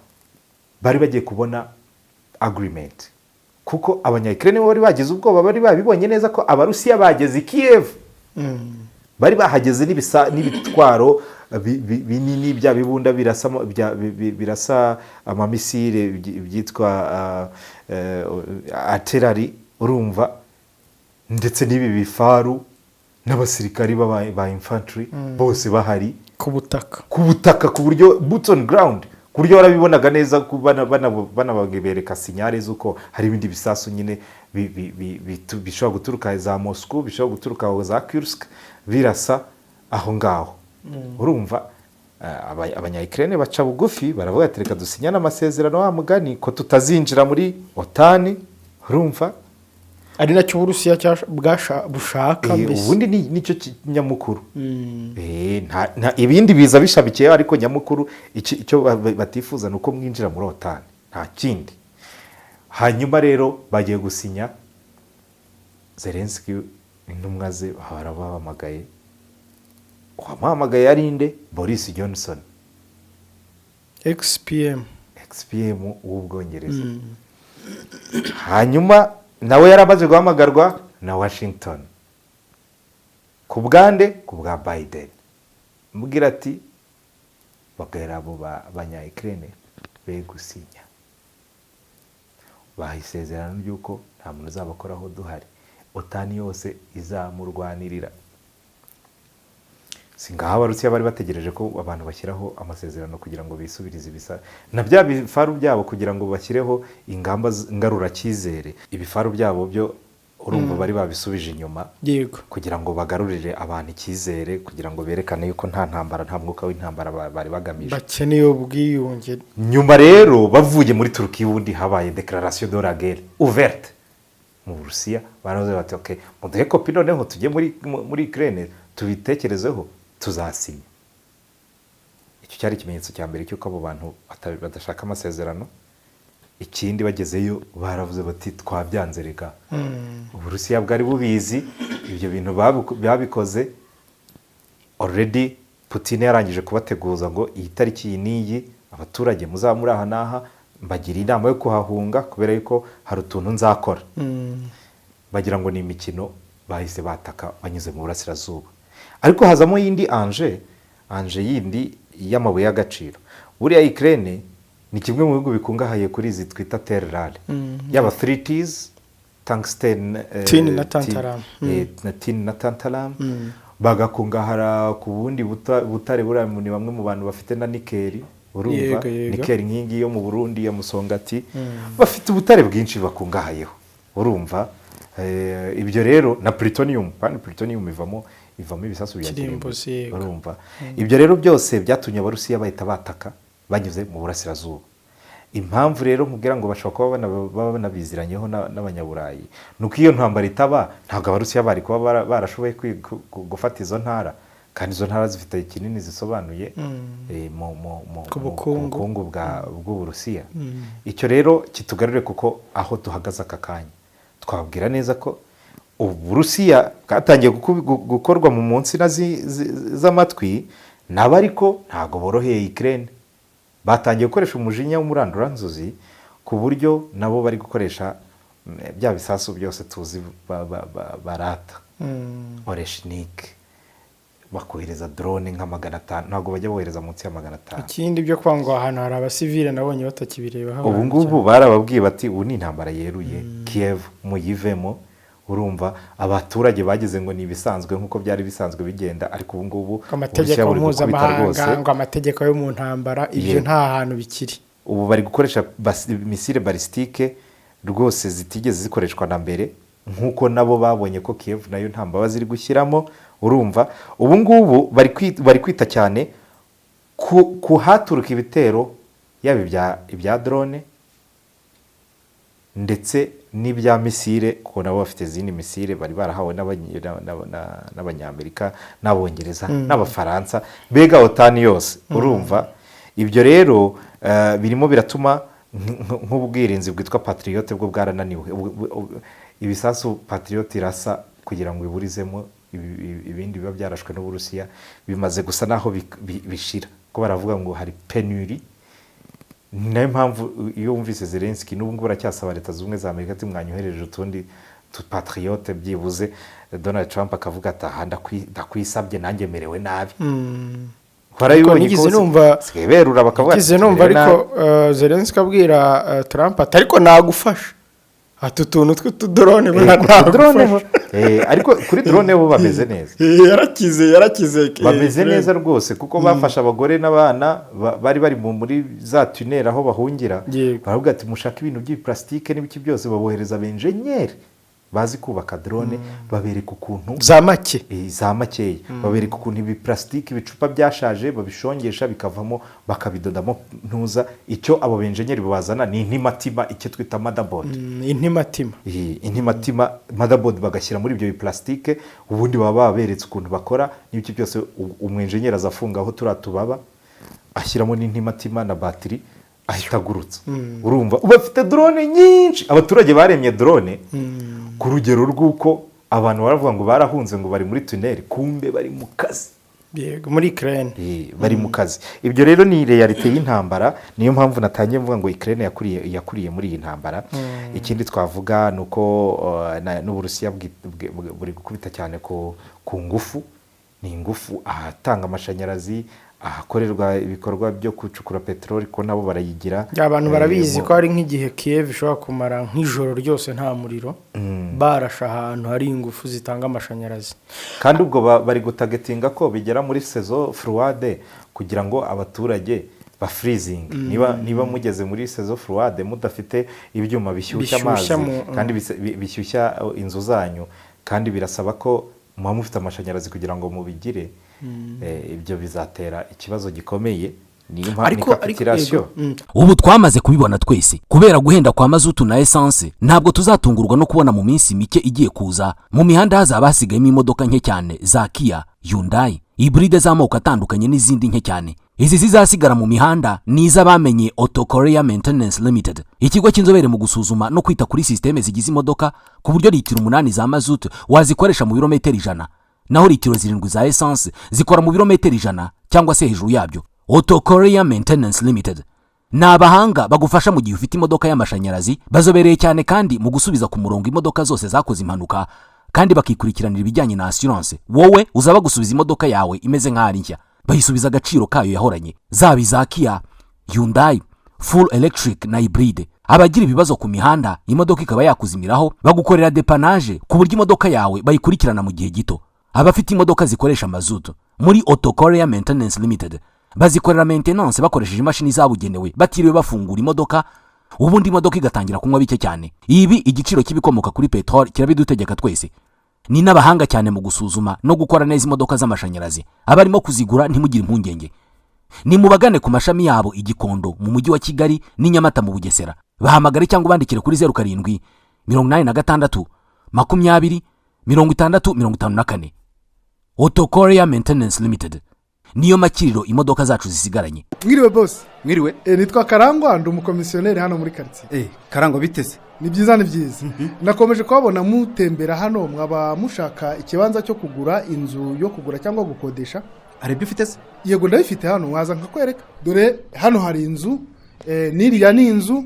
bari bagiye kubona agreement, kuko Abanya-Ukraine bo bari bagize ubwoba, bari babibonye neza ko Abarusiya bageze i Kiev, bari bahageze n'ibitwaro binini, bya bibunda birasa birasa amamisire byitwa artillery, urumva, ndetse n'ibi bifaru n'abasirikari ba infantry bose bahari. Ku butaka. Ku butaka, ku buryo boots on ground, ku buryo warabibonaga neza ko banabereka signal z'uko hari ibindi bisasu nyine bishobora guturuka za Moscow, bishobora guturuka aho za Kursk, birasa aho ngaho. Urumva Abanya-Ukraine baca bugufi, baravuga ati: "Reka dusinyane amasezerano wa mugani ko tutazinjira muri OTAN." Urumva? Ari nacyo Uburusiya bushaka mbese. Ubundi nicyo nyamukuru. Ibindi biza bishamikiyeho, ariko nyamukuru icyo batifuza ni uko mwinjira muri OTAN, nta kindi. Hanyuma rero bagiye gusinya, Zelenski intumwa ze barabahamagaye. Uwamuhamagaye ari nde? Boris Johnson. Ex-PM. Ex-PM w'Ubwongereza. Hanyuma nawe yaramaze guhamagarwa na Washington ku bwande, ku bwa Biden, mubwira ati: "Babwira abo banya Ukraine be gusinya, baha isezerano ry'uko nta muntu uzabakoraho duhari, OTAN yose izamurwanirira." Si ngaho Abarusiya bari bategereje ko abantu bashyiraho amasezerano kugira ngo bisubirize ibisa na bya bifaru byabo, kugira ngo bashyireho ingamba ngaruracyizere. Ibifaru byabo byo urumva bari babisubije inyuma kugira ngo bagarurire abantu icyizere, kugira ngo berekane yuko nta ntambara, nta mwuka w'intambara bari bagamije. Bakeneye ubwiyunge. Nyuma rero bavuye muri Turukiya, ubundi habaye déclaration de la guerre ouverte mu Burusiya. Baravuze bati: "Ok, muduhe kopi, noneho tujye muri Ukraine tubitekerezeho, tuzasinya." Icyo cyari ikimenyetso cya mbere cy'uko abo bantu badashaka amasezerano. Ikindi, bagezeyo baravuze bati: "Twabyanze reka." Uburusiya bwari bubizi ibyo bintu, babikoze already. Putin yarangije kubateguza ngo iyi tariki iyi n'iyi abaturage muzaba muri aha n'aha, mbagira inama yo kuhahunga kubera yuko hari utuntu nzakora. Bagira ngo ni imikino, bahise bataka banyuze mu burasirazuba. Ariko hazamo yindi enjeu yindi y'amabuye y'agaciro. Buriya Ukraine ni kimwe mu bihugu bikungahaye kuri izi twita terres rares, yaba 3Ts, tungsten, Tin na tantalum. Na tin na tantalum, bagakungahara ku bundi butare. Buriya ni bamwe mu bantu bafite na nickel, urumva? Yego. Nickel nk'ingi yo mu Burundi ya Musongati. Bafite ubutare bwinshi bakungahayeho, urumva? Ibyo rero na plutonium, kandi plutonium ivamo ibisasu bya Kirimbuzi, kirimbuzi. Urumva, ibyo rero byose byatumye Abarusiya bahita bataka banyuze mu burasirazuba. Impamvu rero nkubwira ngo bashobora kuba baba banabiziranyeho n'Abanyaburayi ni uko iyo ntambara itaba, ntabwo Abarusiya bari kuba barashoboye gufata izo ntara, kandi izo ntara zifite kinini zisobanuye Ku ku bukungu. bukungu bw'Uburusiya. Icyo rero kitugarure, kuko aho duhagaze aka kanya twabwira neza ko Uburusiya bwatangiye gukorwa mu nsina z'amatwi nabo, ariko ntabwo boroheye Ukraine. Batangiye gukoresha umujinya w'umuranduranzuzi, ku buryo nabo bari gukoresha bya bisasu byose tuzi barata, Oreshnik, bakohereza drone nka 500, ntabwo bajya bohereza munsi ya 500. Ikindi byo kuba ngo ahantu hari abasivile, nabonye batakibirebaho. Ubu ngubu barababwiye bati: "Ubu ni intambara yeruye, Kiev muyivemo." Urumva, abaturage bagize ngo ni ibisanzwe nk'uko byari bisanzwe bigenda, ariko ubu ngubu Amategeko Uburusiya buri gukubita mpuzamahanga rwose. ngo amategeko yo mu ntambara, ibyo nta hantu bikiri. Ubu bari gukoresha missile balistique rwose zitigeze zikoreshwa na mbere, nk'uko nabo babonye ko Kiev nayo nta mbabazi iri gushyiramo. Urumva, ubu ngubu bari kwita cyane ku haturuka ibitero, yaba ibya drone ndetse n'ibya missile, kuko nabo bafite izindi missile bari barahawe n'Abanyamerika n'Abongereza n'Abafaransa, mbega OTAN yose. Urumva, ibyo rero birimo biratuma nk'ubwirinzi bwitwa Patriot bwo bwarananiwe. Ibisasu Patriot irasa kugira ngo iburizemo ibindi biba byarashwe n'Uburusiya bimaze gusa naho bishira, ko baravuga ngo hari pénurie. Ni nayo mpamvu iyo wumvise Zelensky n'ubu ngubu aracyasaba Leta Zunze Ubumwe za Amerika ati: "Mwanyohereje utundi Patriot byibuze." Donald Trump akavuga ati: "Aha ndakwisabye, nanjye merewe nabi." Warabibonye Nigeze ko basigaye berura bakavuga ati, nigeze numva "Tumerewe ariko nabi." Zelensky abwira Trump ati: "Ariko nagufasha," ati: "Utuntu tw'utudrone buriya Ku tudrone nagufasha." Ariko kuri drone bo bameze neza. Yarakize, yarakize. Bameze neza rwose, kuko bafashe abagore n'abana bari bari muri za tunnel aho bahungira. Baravuga ati: "Mushake ibintu by'ibiparasitike n'ibiki byose." Babohereza abenjenyeri bazi kubaka drone, babereka ukuntu Za make. Za makeya. Babereka ukuntu ibiparasitike, ibicupa byashaje, babishongesha bikavamo, bakabidodamo ntuza. Icyo abo benjenyeri bazana ni intimatima, icyo twita motherboard. Intimatima. Iyi intimatima, motherboard, bagashyira muri ibyo biparasitike. Ubundi baba baberetse ukuntu bakora n'ibyo byose. Umwenjenyeri aza afungaho turiya tubaba, ashyiramo n'intimatima na batiri, ahita agurutsa. Urumva, bafite drone nyinshi. Abaturage baremye drone ku rugero rw'uko abantu baravuga ngo barahunze, ngo bari muri tunnel, kumbe bari mu kazi. Yego, muri Ukraine. Bari mu kazi. Ibyo rero ni réalité y'intambara. Niyo mpamvu natangiye mvuga ngo Ukraine yakuriye muri iyi ntambara. Ikindi twavuga ni uko n'Uburusiya buri gukubita cyane ku ngufu, ni ingufu, ahatanga amashanyarazi. Ahakorerwa ibikorwa byo gucukura peteroli, ko nabo barayigira. Abantu barabizi ko hari nk'igihe Kiev ishobora kumara nk'ijoro ryose nta muriro, barashe ahantu hari ingufu zitanga amashanyarazi. Kandi ubwo bari gutargetinga ko bigera muri saison froide kugira ngo abaturage bafreezinge. Niba mugeze muri saison froide mudafite ibyuma bishyushya Bishyushya amazi kandi bishyushya inzu zanyu, kandi birasaba ko muba mufite amashanyarazi kugira ngo mubigire, ibyo bizatera ikibazo gikomeye. Niyo mpamvu ni Ariko capitulation. yego. Ubu twamaze kubibona twese, kubera guhenda kwa mazutu na esanse, ntabwo tuzatungurwa no kubona mu minsi mike igiye kuza mu mihanda hazaba hasigayemo imodoka nke cyane za Kia, Hyundai, hybride z'amoko atandukanye n'izindi nke cyane. Izi zizasigara mu mihanda ni iz'abamenye Auto Korea Maintenance Limited, ikigo cy'inzobere mu gusuzuma no kwita kuri sisiteme zigize imodoka, ku buryo litiro 8 za mazutu wazikoresha mu birometero 100, naho litiro 7 za esanse zikora mu birometero 100 cyangwa se hejuru yabyo. Auto Korea Maintenance Limited ni abahanga bagufasha mu gihe ufite imodoka y'amashanyarazi. Bazobereye cyane kandi mu gusubiza ku murongo imodoka zose zakoze impanuka, kandi bakikurikiranira ibijyanye na assurance. Wowe uzaba gusubiza imodoka yawe imeze nk'aho ari nshya, bayisubiza agaciro kayo yahoranye, zaba iza Kia, Hyundai, full electric na hybride. Abagira ibibazo ku mihanda, imodoka ikaba yakuzimiraho, bagukorera dépannage ku buryo imodoka yawe bayikurikirana mu gihe gito. Abafite imodoka zikoresha mazutu, muri Auto Korea Maintenance Limited bazikorera maintenance bakoresheje imashini zabugenewe, batiriwe bafungura imodoka, ubundi imodoka igatangira kunywa bike cyane. Ibi igiciro cy'ibikomoka kuri peteroli kirabidutegeka twese. Ni n'abahanga cyane mu gusuzuma no gukora neza imodoka z'amashanyarazi. Abarimo kuzigura, ntimugire impungenge, ni mubagane ku mashami yabo i Gikondo mu Mujyi wa Kigali n'i Nyamata mu Bugesera. Bahamagare cyangwa ubandikire kuri 0786 20 60 54. Auto Korea Maintenance Limited niyo makiriro imodoka zacu zisigaranye. Mwiriwe, boss. Mwiriwe. Nitwa Karangwa, ndi umukomisiyoneri hano muri karitsiye. Karangwa, biteze? Ni byiza, ni byiza. Nakomeje kuhabona mutembera hano. Mwaba mushaka ikibanza cyo kugura, inzu yo kugura cyangwa gukodesha? Hari ibyo ufite se? Yego, ndabifite hano, waza nkakwereka. Dore hano hari inzu, n'iriya ni inzu,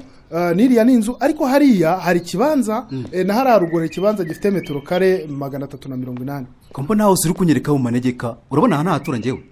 n'iriya ni inzu, ariko hariya hari ikibanza, na hariya ruguru ikibanza gifite metero kare 380. Ko mbona hose uri kunyereka mu manegeka, urabona aha ntahatura njyewe?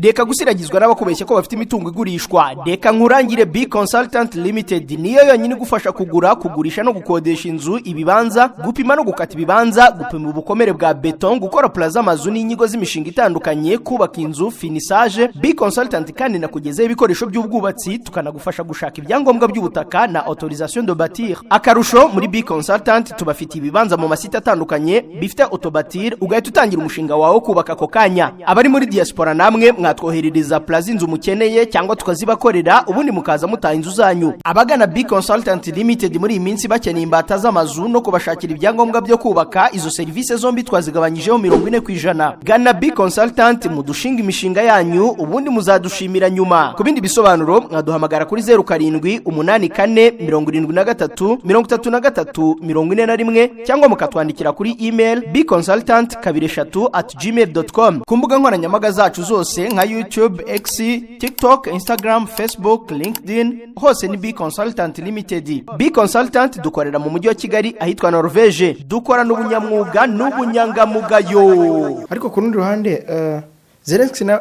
Reka gusiragizwa n'abakubeshya ko bafite imitungo igurishwa. Reka nkurangire B Consultant Limited, niyo yonyine igufasha kugura, kugurisha no gukodesha inzu, ibibanza, gupima no gukata ibibanza, gupima ubukomere bwa beton, gukora plan z'amazu n'inyigo z'imishinga itandukanye, kubaka inzu, finissage. B Consultant kandi nakugezeho ibikoresho by'ubwubatsi, tukanagufasha gushaka ibyangombwa by'ubutaka na autorisation de bâtir. Akarusho, muri B Consultant tubafitiye ibibanza mu masite atandukanye bifite autobâtir, ugahita utangira umushinga wawe wo kubaka ako kanya. Abari muri diaspora namwe mwatwoherereza plan z'inzu mukeneye cyangwa tukazibakorera, ubundi mukaza mutaha inzu zanyu. Abagana B Consultant Limited muri iyi minsi bakeneye imbata z'amazu no kubashakira ibyangombwa byo kubaka, izo serivisi zombi twazigabanyijeho 40%. Gana B Consultant mudushinga imishinga yanyu, ubundi muzadushimira nyuma. Ku bindi bisobanuro mwaduhamagara kuri 0784 73 33 41 cyangwa mukatwandikira kuri email bconsultant23@gmail.com. Ku mbuga nkoranyambaga zacu zose nka YouTube, X, TikTok, Instagram, Facebook, LinkedIn, hose ni B Consultant Limited. B Consultant dukorera mu Mujyi wa Kigali ahitwa Norvege. Dukorana ubunyamwuga n'ubunyangamugayo. Ariko ku rundi ruhande,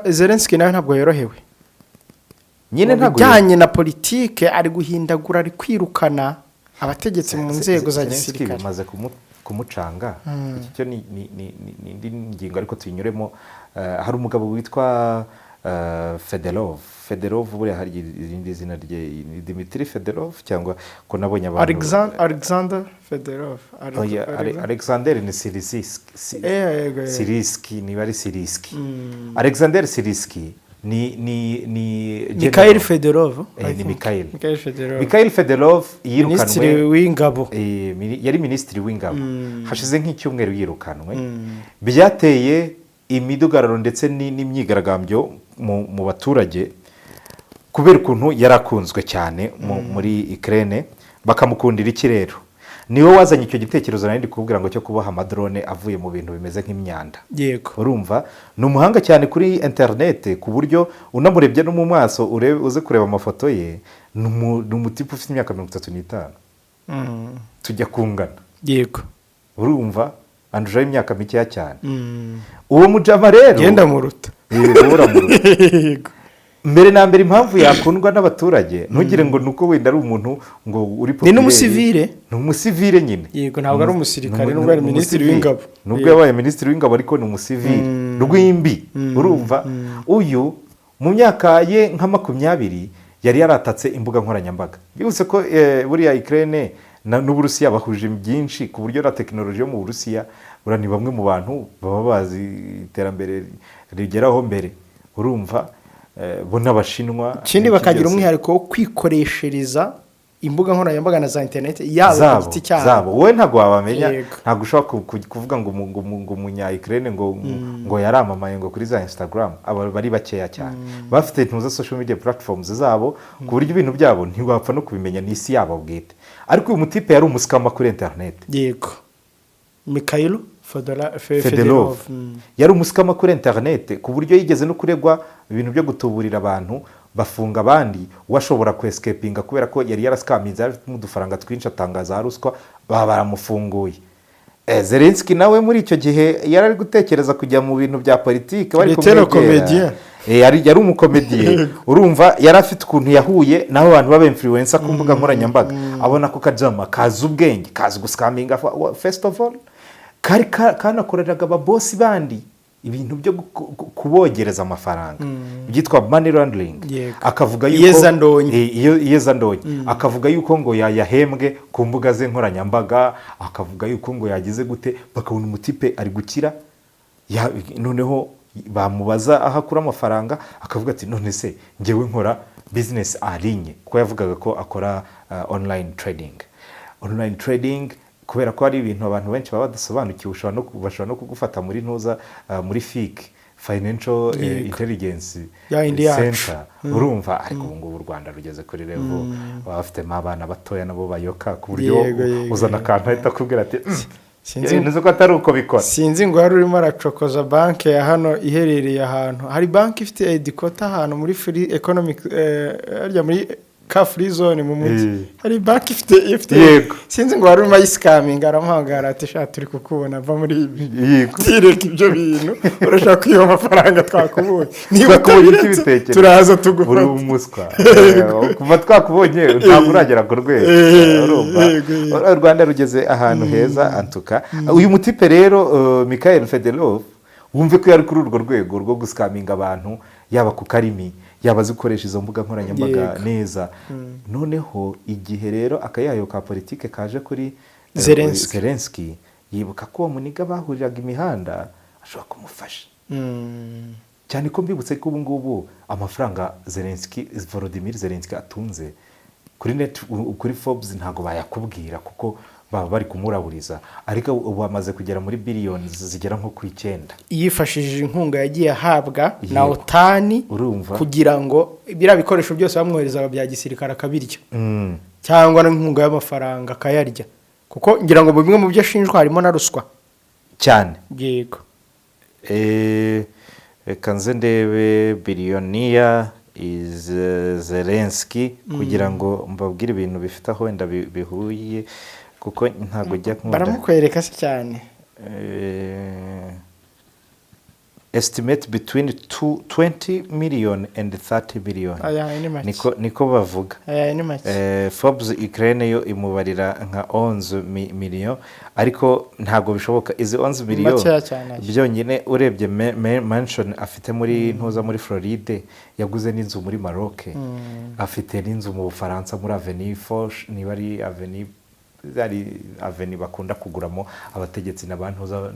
Zelensky nawe ntabwo yorohewe Nyine mu ntabwo bijyanye na politike. Ari guhindagura, ari kwirukana abategetsi mu nzego za Zelensky gisirikare. Bimaze kumucanga. Iki cyo ni indi ngingo, ariko tuyinyuremo. Hari umugabo witwa Fedorov. Fedorov, buriya hari irindi zina rye ni Dimitri Fedorov, cyangwa ko nabonye abantu Alexander Fedorov. Oya, Alexander ni Siriski. Yego, yego. Siriski, niba ari Siriski, Alexander Siriski ni Mikhail general. Fedorov, I Ni think. Mikhail. Mikhail Fedorov. Mikhail Fedorov Minisitiri yirukanwe w'ingabo. Yari minisitiri w'ingabo. Hashize nk'icyumweru yirukanwe. Byateye imidugararo ndetse n'imyigaragambyo mu baturage kubera ukuntu yarakunzwe cyane muri Ukraine. Bakamukundira iki rero? Niwe wazanye icyo gitekerezo nari ndi kubwira ngo cyo kuboha amadrone avuye mu bintu bimeze nk'imyanda. Urumva ni umuhanga cyane kuri interinete, ku buryo unamurebye no mu maso, urebe, uze kureba amafoto ye, ni umutipe ufite imyaka 35, tujya kungana. Urumva andushaho imyaka mikeya cyane uwo mujama rero. Genda muruta. Wowe uramuruta. Mbere na mbere, impamvu yakundwa n'abaturage, ntugire ngo ni uko wenda ari umuntu ngo uri populaire. N'umusivile. Ni umusivile nyine. Yego, ntabwo ari umusirikare, Ni nubwo ari minisitiri umusivile. w'ingabo. Nubwo yabaye minisitiri w'ingabo, ariko ni umusivile rw'imbi. Urumva, uyu mu myaka ye nka 20 yari yaratatse imbuga nkoranyambaga. Byibutse ko buriya Ukraine n'Uburusiya bahuje byinshi, ku buryo na tekinoloji yo mu Burusiya, buriya ni bamwe mu bantu baba bazi iterambere rigeraho mbere. Urumva, bo n'Abashinwa Ikindi, n'iki bakagira byose. umwihariko wo kwikoreshereza imbuga nkoranyambaga na za interineti yabo ku Zabo giti cyabo. zabo, wowe ntabwo wabamenya. Ntabwo ushobora kuvuga ngo umunya Ukraine ngo yaramamaye ngo kuri za Instagram. Aba bari bakeya cyane, bafite ntuza social media platforms zabo, ku buryo ibintu byabo ntiwapfa no kubimenya, ni isi yabo bwite. Ariko uyu mutipe yari umuscammer kuri internet. Yego, Mikhailo Fedorov. Fedorov. Yari umuscammer kuri interineti, ku buryo yigeze no kuregwa ibintu byo gutuburira abantu, bafunga abandi, we ashobora kwescapinga kubera ko yari yarascaminze, yari afitemo udufaranga twinshi, atangaza ruswa, baba baramufunguye. Zelensky nawe muri icyo gihe yari ari gutekereza kujya mu bintu bya politiki, bari Il était le kumwegera. comédien. Yari umukomediye. Urumva, yari afite ukuntu yahuye n'abo bantu b'aba influencer ku mbuga nkoranyambaga, abona ko kajama kazi ubwenge, kazi guscaminga. First of all, kari kanakoreraga ababosi bandi ibintu byo kubogereza amafaranga byitwa money laundering. Akavuga yuko Iyezandonyi. Iyezandonyi. Akavuga yuko ngo yahembwe ku mbuga ze nkoranyambaga, akavuga yuko ngo yagize gute, bakabona umutipe ari gukira. Noneho bamubaza aho akura amafaranga, akavuga ati: "None se ngewe nkora business en ligne?" Kuko yavugaga ko akora online trading. Online trading, kubera ko hari ibintu abantu benshi baba badasobanukiwe, bashobora no kugufata muri ntuza, muri FIC, Financial Intelligence Ya yindi yacu. Center. Urumva, ariko ubu ngubu u Rwanda rugeze kuri level baba bafitemo abana batoya nabo bayoka, ku buryo Yego, yego, uzana yego. akantu ahita akubwira ati: Sinzi Nzi ko atari uko bikora." Sinzi ngo wari urimo aracokoza banki ya hano iherereye ahantu hari banki ifite headquarter ahantu muri free economic, harya muri ka free zone mu mujyi. Hari banki ifite sinzi ngo wari urimo ayiscaminga, aramuhamagara ati: "Sha, turi kukubona, va muri ibi." "Tireka ibyo bintu, urashaka kwiba amafaranga, twakubonye. Niba Twakubonye utabiretse, ukibitekereza. turaza Uri tugufata." umuswa. Kuva twakubonye ntabwo uragera ku rwego. Urumva, Yego, yego. u Rwanda rugeze ahantu heza antuka. Uyu mutipe rero, Mikhail Fedorov, wumve ko yari kuri urwo rwego rwo guscaminga abantu, yaba ku karimi, yaba azi gukoresha izo mbuga nkoranyambaga neza. Noneho igihe rero akayayo ka politike kaje kuri Zelensky. Zelensky, yibuka ko uwo muniga bahuriraga imihanda ashobora kumufasha, cyane ko mbibutse ko ubu ngubu amafaranga Zelensky, Volodymyr Zelensky atunze kuri net, kuri Forbes ntabwo bayakubwira kuko baba bari kumuraburiza, ariko ubu amaze kugera muri biliyoni zigera nko ku 9. Yifashishije inkunga yagiye ahabwa na OTAN Urumva? kugira ngo biriya bikoresho byose bamwoherezaga bya gisirikare akabirya, cyangwa n'inkunga y'amafaranga akayarya, kuko ngira ngo bimwe mu byo ashinjwa harimo na ruswa. Cyane. Reka nze ndebe billionaire is Zelensky, kugira ngo mbabwire ibintu bifite aho wenda bihuye, kuko ntabwo njya nkunda. Baramukwereka se cyane? Estimate between 20 million and 30 million. Aya ni make. Niko bavuga. Aya ni make. Forbes Ukraine yo imubarira nka 11 million, ariko ntabwo bishoboka izi 11 million. Makeya cyane ayo. Byonyine urebye mansion afite muri ntuza, muri Floride, yaguze n'inzu muri Maroc, afite n'inzu mu Bufaransa muri Avenue Foch, niba ari Avenue, ari avenue bakunda kuguramo abategetsi na bantuza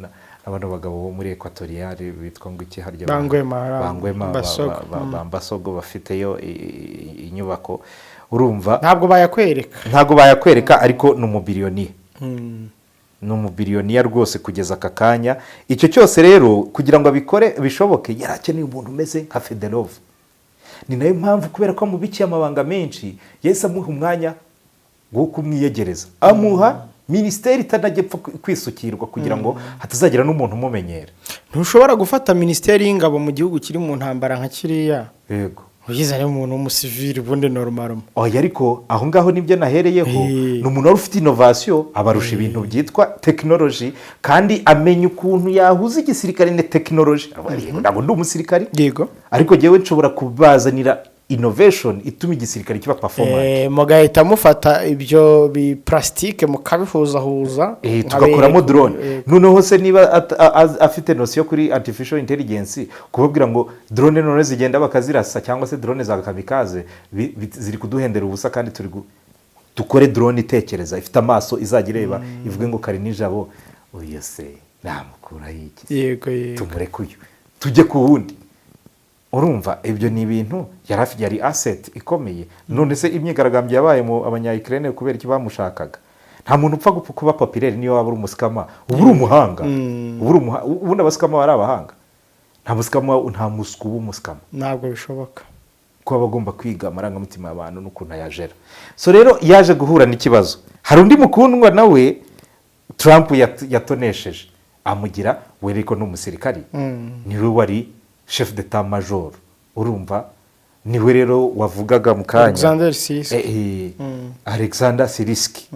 n'abano bagabo bo muri Equatorial bitwa ngo iki harya? Bangwema, Bangwema, Mbasogo. Bambasogo bafiteyo inyubako. Urumva, Ntabwo bayakwereka. ntabwo bayakwereka, ariko ni umubillionaire, ni umubillionaire rwose kugeza aka kanya. Icyo cyose rero kugira ngo abikore bishoboke, yari akeneye umuntu umeze nka Fedorov. Ni nayo mpamvu, kubera ko amubikiye amabanga menshi, yahise amuha umwanya wo kumwiyegereza, amuha minisiteri itanajya ipfa kwisukirwa, kugira ngo hatazagira n'umuntu umumenyera. Ntushobora gufata minisiteri y'ingabo mu gihugu kiri mu ntambara nka kiriya. Uyize ari umuntu w'umusivili ubundi normal. Oya, ariko aho ngaho nibyo nahereyeho. Ni umuntu wari ufite innovation, abarusha ibintu byitwa tekinoloji, kandi amenya ukuntu yahuza igisirikare na tekinoloji. Yego, ntabwo ndi umusirikari, ariko njyewe nshobora kubazanira innovation ituma igisirikare kiba performant. Mugahita mufata ibyo bi plastique mukabihuzahuza, tugakoramo drone. Noneho se niba afite notion kuri artificial intelligence, kubabwira ngo drone none zigenda bakazirasa, cyangwa se drone za kamikaze ziri kuduhendera ubusa, kandi turi dukore drone itekereza, ifite amaso, izajya ireba ivuge ngo kari nijabo, uyu se namukuraho iki? yego yego Tumureke uyu, tujye ku wundi. Urumva ibyo ni ibintu yari afite, yari asset ikomeye. None se imyigaragambyo yabaye mu abanya-Ukraine kubera iki bamushakaga? Nta muntu upfa gupfa kuba populaire, niyo waba uri umuscammer, uba uri umuhanga. Ubundi abascammer bari abahanga. Nta muscammer, nta muswa uba umuscammer. Ntabwo bishoboka. Ko aba agomba kwiga amarangamutima y'abantu n'ukuntu ayajera. So rero yaje guhura n'ikibazo. Hari undi mukundwa nawe Trump yatonesheje, amugira we, ariko ni umusirikari, niwe wari chef d'état major. Urumva niwe rero wavugaga mu kanya. Alexander Siriski. Alexander Siriski.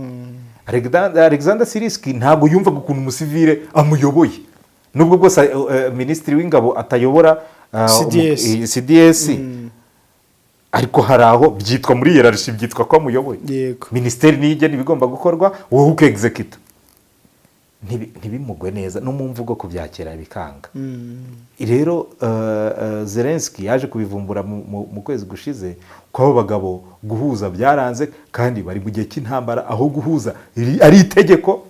Alexander Siriski ntabwo yumvaga ukuntu umusivile amuyoboye, nubwo bwose minisitiri w'ingabo atayobora CDS. CDS, ariko hari aho byitwa muri hiérarchie, byitwa ko amuyoboye. Minisiteri niyo igena ibigomba gukorwa, wowe ukexecuta. Ntibimugwe neza no mu mvugo, kubyakira bikanga. Rero Zelensky yaje kubivumbura mu kwezi gushize ko abo bagabo guhuza byaranze, kandi bari mu gihe cy'intambara, aho guhuza ari itegeko,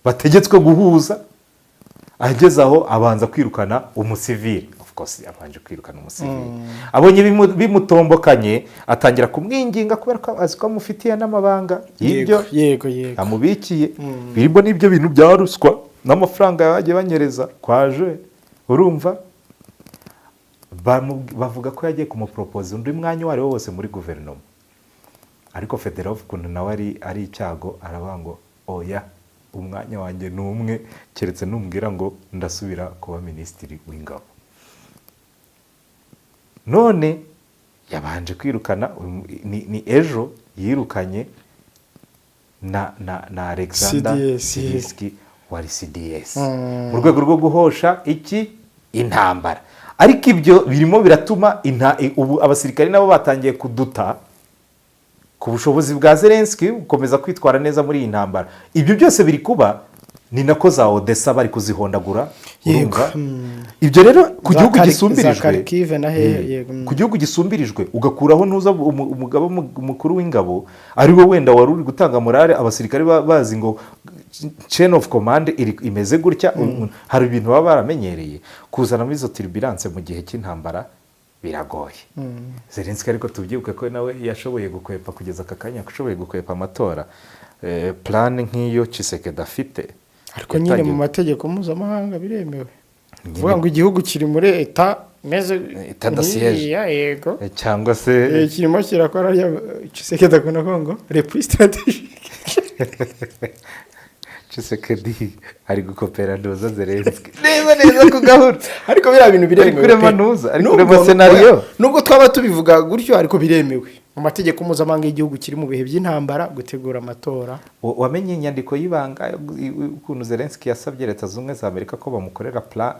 bategetswe guhuza. Ageze aho abanza kwirukana umusivili. Of course abanje kwirukana umusivili, abonye bimutombokanye, atangira kumwinginga, kubera ko azi ko amufitiye n'amabanga y'ibyo yego yego amubikiye, birimo n'ibyo bintu bya ruswa n'amafaranga bagiye banyereza kwaje. Urumva bavuga ko yagiye kumuporopoza undi mwanya uwo ari wo wose muri guverinoma, ariko Fedorov, ukuntu nawe ari icyago, aravuga ngo oya, umwanya wanjye ni umwe, keretse numbwira ngo ndasubira kuba minisitiri w'ingabo. None yabanje kwirukana ni ejo yirukanye na Alexander CDS. Siriski wari CDS, mu rwego rwo guhosha iki intambara. Ariko ibyo birimo biratuma ubu abasirikari nabo batangiye kuduta ku bushobozi bwa Zelensky gukomeza kwitwara neza muri iyi ntambara. Ibyo byose biri kuba ni nako za Odessa bari kuzihondagura. Urumva ibyo rero ku Za gihugu za gisumbirijwe, Kharkiv na hehe, yego. Ku gihugu gisumbirijwe, ugakuraho ntuza umugaba mukuru w'ingabo, ari we wenda wari uri gutanga morale, abasirikare bazi ngo chain of command imeze gutya, hari ibintu baba baramenyereye. Kuzanamo izo turbulence mu gihe cy'intambara biragoye. Zelensky ariko tubyibuke ko nawe yashoboye gukwepa, kugeza aka kanya ashoboye gukwepa amatora. Plan nk'iyo Tshisekedi afite Ariko nyine mu mategeko mpuzamahanga biremewe kuvuga ngo igihugu kiri muri état meze État de siège. nk'iriya, yego. Cyangwa se Kirimo kirakora rya Tshisekedi akunda kuvuga ngo repli stratégique. Tshisekedi ari gukopera ntuza Zelensky neza neza ku gahunda. Ariko biriya bintu biremewe Ari kurema pe. ntuza, ari kurema scenario. Nubwo twaba tubivuga gutyo, ariko biremewe mu mategeko mpuzamahanga y'igihugu kiri mu bihe by'intambara gutegura amatora. Wamenye inyandiko y'ibanga ukuntu Zelensky yasabye Leta Zunze Ubumwe za Amerika ko bamukorera plan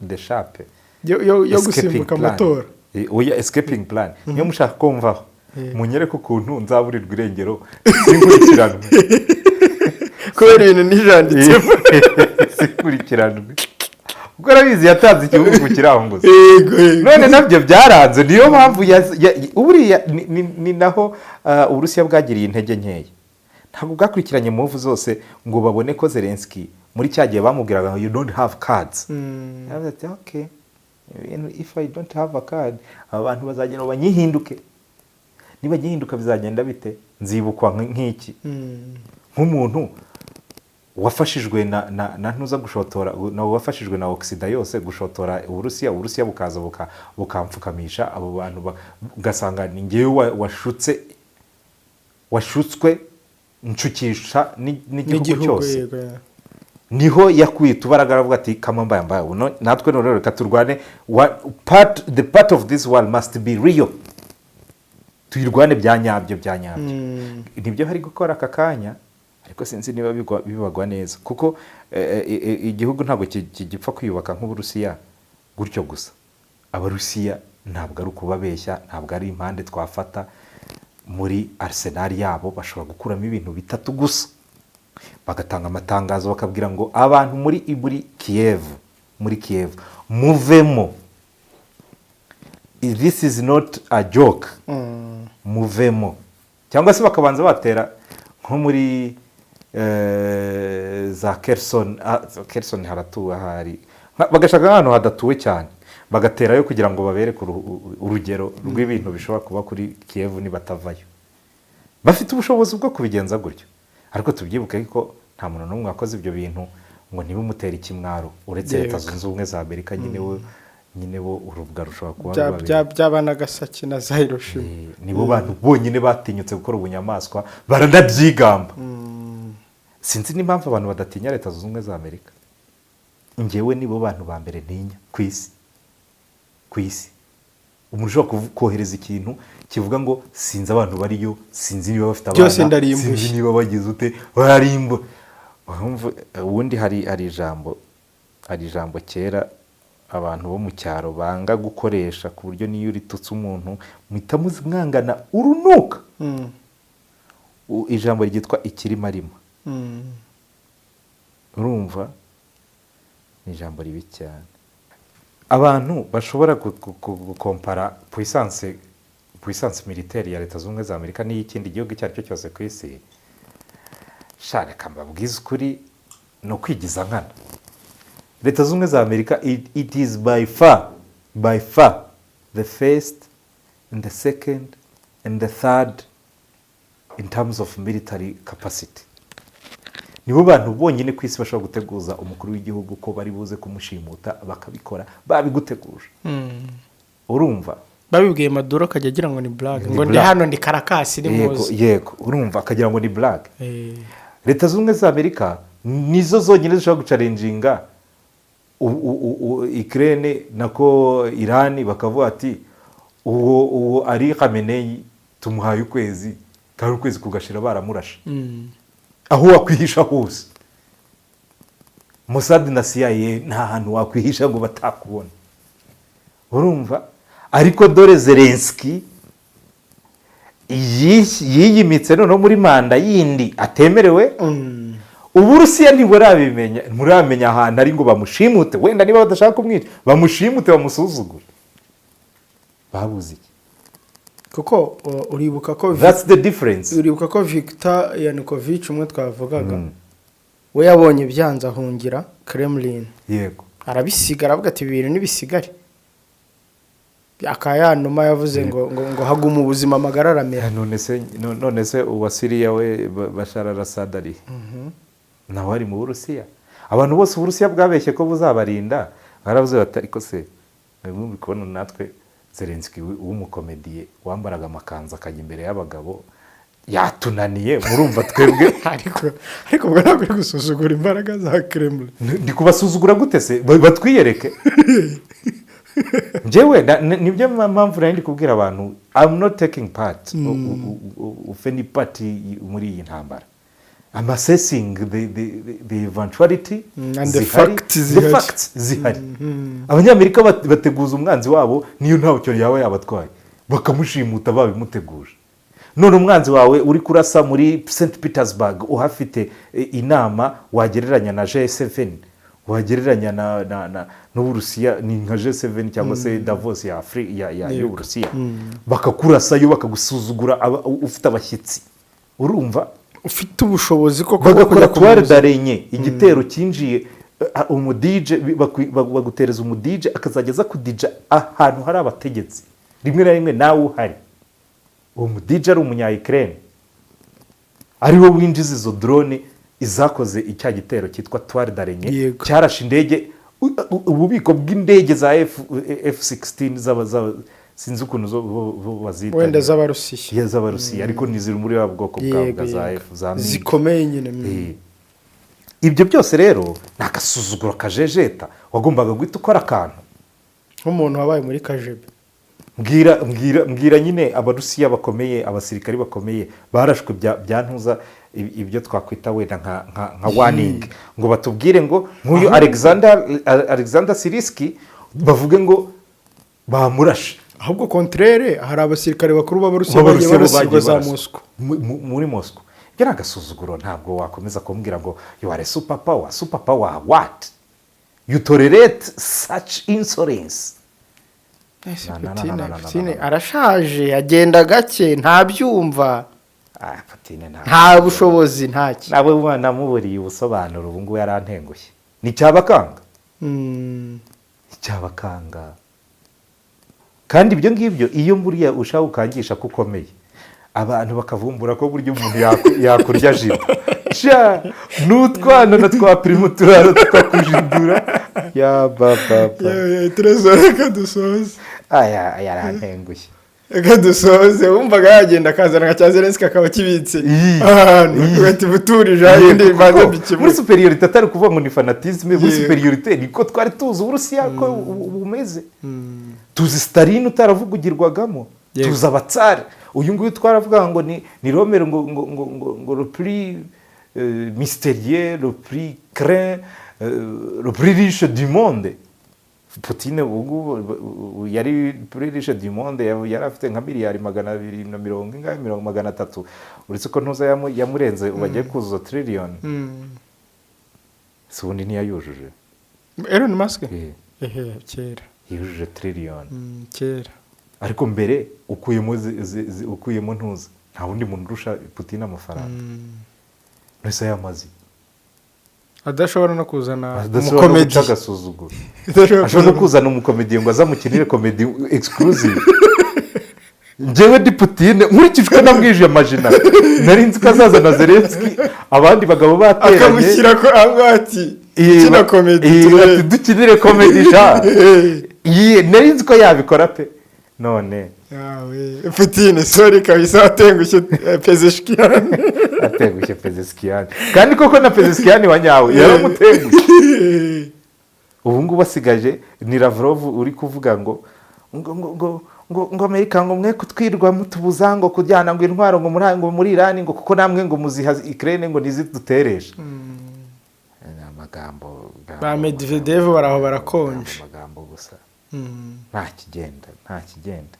d'échappée yo Escaping gusimbuka plan. amatora? Oya, escaping plan. Niyo mushaka kumvaho, munyereke ukuntu nzaburirwa irengero sinkurikiranwe. Kubera ibintu nijanditsemo. Sinkurikiranwe, kuko arabizi yatanze igihugu kiri aho gusa. Yego yego. None nabyo byaranze. Niyo mpamvu buriya ni naho Uburusiya bwagiriye intege nkeya. Ntabwo bwakurikiranye move zose ngo babone ko Zelensky muri cya gihe bamubwiraga ngo you don't have cards, yaravuze ati okay, ibintu, if I don't have a card, aba bantu bazagenda ngo banyihinduke. Niba nyihinduka bizagenda bite? Nzibukwa nk'iki, nk'umuntu wafashijwe na ntuza gushotora, na wafashijwe na Occident yose gushotora Uburusiya, Uburusiya bukaza bukamfukamisha, abo bantu ugasanga ni ngewe washutswe nshukisha n'igihugu N'igihugu cyose. Yego. Niho yakuye utubaraga, aravuga ati: "Kama mbaye mbaye uno, natwe none reka turwane. The part of this world must be real, tuyirwane bya nyabyo, bya nyabyo." Nibyo bari gukora aka kanya, ariko sinzi niba bibagwa neza, kuko igihugu ntabwo gipfa kwiyubaka nk'Uburusiya gutyo gusa. Abarusiya ntabwo ari ukubabeshya, ntabwo ari impande twafata. Muri arsenal yabo bashobora gukuramo ibintu bitatu gusa, bagatanga amatangazo, bakabwira ngo abantu muri Kiev muvemo, this is not a joke, muvemo, cyangwa se bakabanza batera nko muri za Kherson. Kherson haratuwe ahari. Bagashaka nk'ahantu hadatuwe cyane bagaterayo kugira ngo babereke urugero rw'ibintu bishobora kuba kuri Kiev nibatavayo. Bafite ubushobozi bwo kubigenza gutyo, ariko tubyibuke ko nta muntu n'umwe wakoze ibyo bintu ngo ntibumutere ikimwaro uretse Leta Zunze Ubumwe za Amerika. Nyine we, nyine bo urubwa rushobora kuba rubabera. Byaba Nagasaki na za Hiroshima. Nibo bantu bonyine batinyutse gukora ubunyamaswa, baranabyigamba. Sinzi n'impamvu abantu badatinya Leta Zunze Ubumwe za Amerika. Ngewe nibo bantu ba mbere ntinya ku isi. Ku isi umuntu ushobora kohereza ikintu kivuga ngo sinzi abantu bariyo, sinzi niba bafite abana, Byose ndarimbuye. sinzi niba bagize ute, bararimbu. Urumva, ubundi hari ijambo kera abantu bo mu cyaro banga gukoresha, ku buryo niyo uritutse umuntu muhita mwangana urunuka. Ijambo ryitwa ikirimarima. Urumva ni ijambo ribi cyane. Abantu bashobora gukompara puissance militaire ya Leta Zunze Ubumwe za Amerika n'iy'ikindi gihugu icyo ari cyo cyose ku isi, sha reka mbabwize ukuri, ni ukwigiza nkana. Leta Zunze Ubumwe za Amerika, it is by far, by far the first and the second and the third in terms of military capacity. Nibo bantu bonyine ku isi bashobora guteguza umukuru w'igihugu ko bari buze kumushimuta, bakabikora babiguteguje. Urumva? Babibwiye Maduro akajya agira ngo ni blague. Ni Ngo ndi blague. hano, ndi Caracas, ni Yego. muzi. Yego, urumva akagira ngo ni blague. Leta Zunze Ubumwe za Amerika nizo zonyine zishobora guchallenginga Ukraine, nako Irani, bakavuga ati uwo ari Khamenei tumuhaye ukwezi, kandi ukwezi kugashira baramurashe. Aho wakwihisha hose, Mossad na CIA, nta hantu wakwihisha ngo batakubona. Urumva, ariko dore Zelensky yiyimitse noneho muri manda yindi atemerewe. Uburusiya ntiburabimenya, nturamenya ahantu ari ngo bamushimute. Wenda niba badashaka kumwica, bamushimute, bamusuzugure. Babuze iki? Kuko uribuka ko That's the difference. Uribuka ko Victor Yanukovych, umwe twavugaga, we yabonye byanze ahungira Kremlin. Arabisiga, aravuga ati ibi bintu nibisigare. Akayanuma yavuze ngo haguma ubuzima, amagara aramera. None se uwa Siriya we, Bashar al-Assad, ari nawe ari mu Burusiya. Abantu bose Uburusiya bwabeshye ko buzabarinda baravuze bati: "Ariko se mwebwe muri kubona natwe Zelensky w'umukomediye wambaraga amakanzu akajya imbere y'abagabo yatunaniye, murumva twebwe?" Ariko ubwo ntabwo uri gusuzugura imbaraga za Kremlin? Ndi kubasuzugura gute se? Batwiyereke. Njyewe nibyo mpamvu nari ndi kubwira abantu, I'm not taking part of any party muri iyi ntambara. I'm assessing the eventuality And the zihari, facts the zihari. facts zihari. Abanyamerika bateguza umwanzi wabo, niyo ntacyo yaba yabatwaye, bakamushimuta babimuteguje. None umwanzi wawe uri kurasa muri St Petersburg, uhafite inama wagereranya na G7, wagereranya na n'Uburusiya, ni nka G7 cyangwa se Davos ya Afri ya y'Uburusiya, bakakurasayo, bakagusuzugura, ufite abashyitsi. Urumva? Ufite ubushobozi koko bwo Bagakora kujya toile kumubuza. d'araignée, igitero cyinjiye, umu DJ, bagutereza umu DJ akazajya aza kudija ahantu hari abategetsi, rimwe na rimwe nawe uhari. Uwo mu DJ ari umunya Ukraine, ari we winjiza izo drone izakoze icya gitero cyitwa toile d'araignée, cyarashe indege, ububiko bw'indege za F16 z'aba sinzi ukuntu zo bo bazita. Wenda z'Abarusiya. Yeah, z'Abarusiya, ariko ntiziri muri wa bwoko bwa za F za MiG. Zikomeye nyine. Ibyo byose rero ni agasuzuguro kajejeta. Wagombaga guhita ukora akantu nk'umuntu wabaye muri KGB. Mbwira, mbwira, mbwira nyine. Abarusiya bakomeye, abasirikari bakomeye barashwe bya ntuza, ibyo twakwita wenda nka warning, ngo batubwire ngo nk'uyu Alexander Siriski, bavuge ngo bamurashe. Ahubwo contraire, hari abasirikare bakuru b'Abarusiya bagiye B'Abarusiya bo barasirwa bagiye za baraswa. Moscou. Muri Moscow. Ibyo ni agasuzuguro. Ntabwo wakomeza kumbwira ngo you are a super power. Super power what? You tolerate such insolence? Ese Na, na, na, Putin, na, na, na, na, Putin na, na. arashaje, agenda gake, ntabyumva. Ah, Putin Nta bushobozi, ntaki. Nawe namuburiye ubusobanuro. Ubu ngubu yarantengushye. Ni cyabakanga, icyabakanga. Kandi ibyo ngibyo, iyo buriya ushaka ukangisha ko ukomeye, abantu bakavumbura ko burya umuntu yakurya jido sha n'utwana na twa primo turaro tukakujidura ya baba. Turezo, reka dusoze. Aya yarantengushye. Reka dusoze. Wumvaga yagenda akazana nka cya Zelenski akaba kibitse Iyi. ahantu, Iyi. ugahita ubuturije ahandi Kuko bibanza muri bikemura. supériorité, atari ukuvuga ngo ni fanatisme, muri supériorité niko twari tuzi Uburusiya ko bumeze. Tuzi Staline utaravugirwagamo, tuzi abatsari. Uyu nguyu twaravuga ngo ni l'homme ngo le plus mystérieux, le plus craint, le plus riche du monde. Putin ubu ngubu yari plus riche du monde, yari afite nka miliyari 200 ingahe, mirongo 300, uretse ko ntuza yamurenze, ubu agiye kuzuza triliyoni. Si ubundi ntiyayujuje? Elon Musk? Eh. Ehe, kera. Yujuje triliyoni. Kera. Ariko mbere ukuyemo ukuyemo ntuza, nta wundi muntu urusha Putin amafaranga. None yamaze Adashobora no kuzana adashobora no umukomedi. guca agasuzuguro. Adashobora Ashobora no kuzana kuzana umukomediye ngo azamukinire comedy exclusive. Njyewe ndi Putin, nkurikije uko namwije amajina, nari nzi ko azazana Zelenski, abandi bagabo bateranye, Akamushyira ko aho ngaho ati kina comedy. Ati dukinire comedy sha. Iyi nari nzi ko yabikora pe, none Yawe Putin, sorry kabisa, watengushye Pezeshkian. Atengushye Pezeshkian, kandi koko na Pezeshkian wa nyawe yaramutengushye. Ubu ngubu asigaje ni Lavrov uri kuvuga ngo Amerika ngo mwe kutwirwa mutubuza ngo kujyana ngo intwaro ngo muri Irani, ngo kuko namwe ngo muziha Ukraine ngo nizidutereshe. Ni amagambo. Ba Medvedev baraho barakonje. Amagambo gusa, nta kigenda, nta kigenda.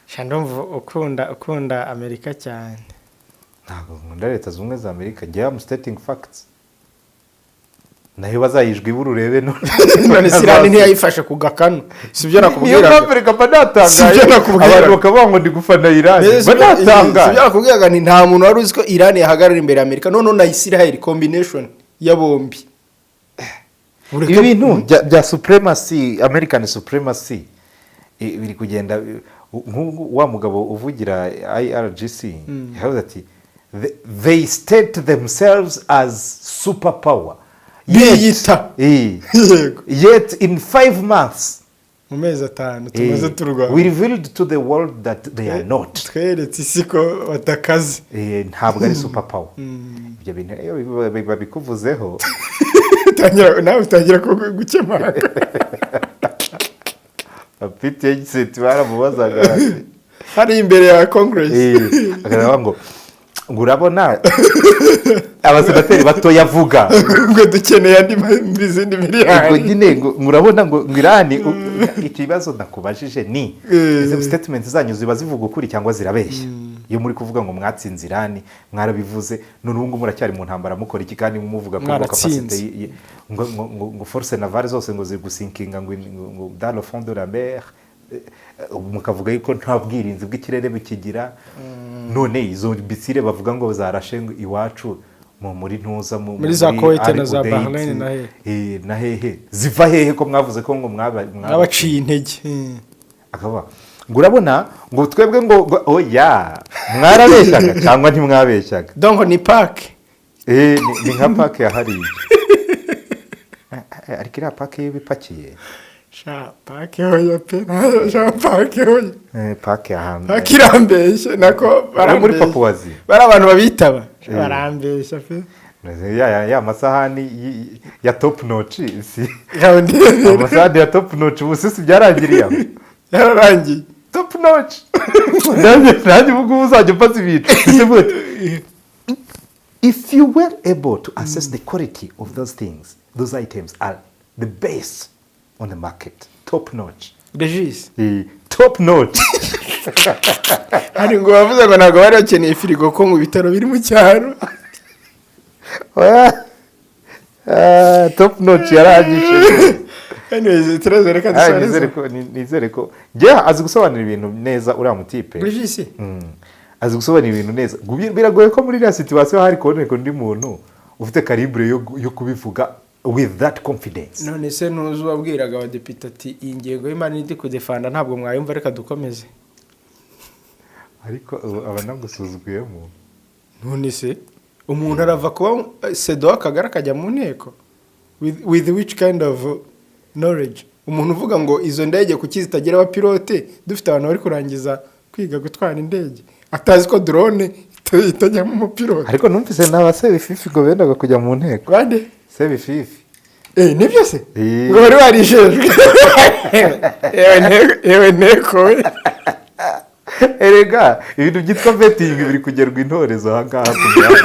Sha, ndumva ukunda Amerika cyane. Ntabwo nkunda Leta Zunze Ubumwe za Amerika. Njyewe am stating facts. Nayo bazayijwa ibura urebe none. None se Irani ntiyayifashe ku gakanu? Si byo Niyo nakubwiraga? mpamvu reka mba natangaye. Si byo nakubwiraga. Abantu bakavuga ngo ndi gufana Irani, mba Si byo natangaye. nakubwiraga nti nta muntu wari uzi ko Irani yahagarara imbere ya Amerika, noneho na Israel, combination ya bombi. Ibi bintu bya supremacy, American supremacy, biri kugenda nk'ubu wa mugabo uvugira IRGC yavuze ati "They state themselves as superpower." Biyita. Yego. Yet in 5 months, Mu mezi 5 tumaze turwana, we revealed to the world that they are not. Tweretse isi ko batakaze. Ntabwo ari superpower. Ibyo bintu iyo babikuvuzeho, Nawe utangira gukemanga. Pete Hegseth baramubazaga bati, Hari imbere ya Congress. Akavuga ngo urabona abasenateri batoya avuga Ubwo dukeneye andi izindi ubwo miliyari. Nyine ngo urabona ngo Irani, ikibazo nakubajije ni izi statement zanyu ziba zivuga ukuri cyangwa zirabeshya? Iyo muri kuvuga ngo mwatsinze Irani, mwarabivuze, none ubu ngubu muracyari mu ntambara, mukora iki? Kandi muvuga ko ngo Mwaratsinze. capacité ngo force navale zose ngo ziri gusinkinga ngo dans le fond de la mer, mukavuga yuko nta bwirinzi bw'ikirere bukigira. None izo missile bavuga ngo zarashe ngo iwacu muri ntuza Muri za Kuwait Al na za Udeid, Bahrain na hehe. Na hehe, ziva hehe ko mwavuze ko ngo Mwabaciye intege. Akaba ngo urabona ngo twebwe ngo oya, mwarabeshyaga cyangwa ntimwabeshyaga? Donc ni pake. Ni nka pake yahariye. Ariko iriya pake y'ibipakiye. Sha pake hoya pe, sha pake hoya. Pake ahantu Pake irambeshye nako. Ari muri Barambeshye. Papuwazi. Bari abantu babitaba. Sha, barambeshya pe. Ya masahani ya top notch, si amasahani ya top notch ubu si byarangiriye aho. Yararangiye top notch. Nanjye ubu ngubu uzajya umbaza ibintu. Ese mvuga ati, if you were able to assess the quality of those things, those items are the best on the market, top notch. Regis. Top notch. Hari ngo bavuze ngo ntabwo bari bakeneye firigo ko mu bitaro biri mu cyaro. Top notch yarangije. Anyways, Tereza, reka dusoreze. Nizere ko njye azi gusobanura ibintu neza uriya mutipe. Regis. Azi gusobanura ibintu neza. Biragoye ko muri iriya situation hari kuboneka undi muntu ufite calibre yo kubivuga with that confidence. None se ntuzi wabwiraga abadepite ati iyi ngengo y'imari ndi kudefanda ntabwo mwayumva, reka dukomeze. Ariko aba nagusuzuguyemo. None se umuntu arava kuba sedo akagara akajya mu nteko with which kind of knowledge? Umuntu uvuga ngo izo ndege kuki zitagira abapilote, dufite abantu bari kurangiza kwiga gutwara indege, atazi ko drone itajyamo umupilote. Ariko numvise n'aba Sebififi ngo bendaga kujya mu nteko. Bande? Sebififi. Nibyo se? Ngo bari barijejwe. Yewe nteko we. Erega ibintu byitwa vetting biri kugerwa intorezo aha ngaha ku mihanda.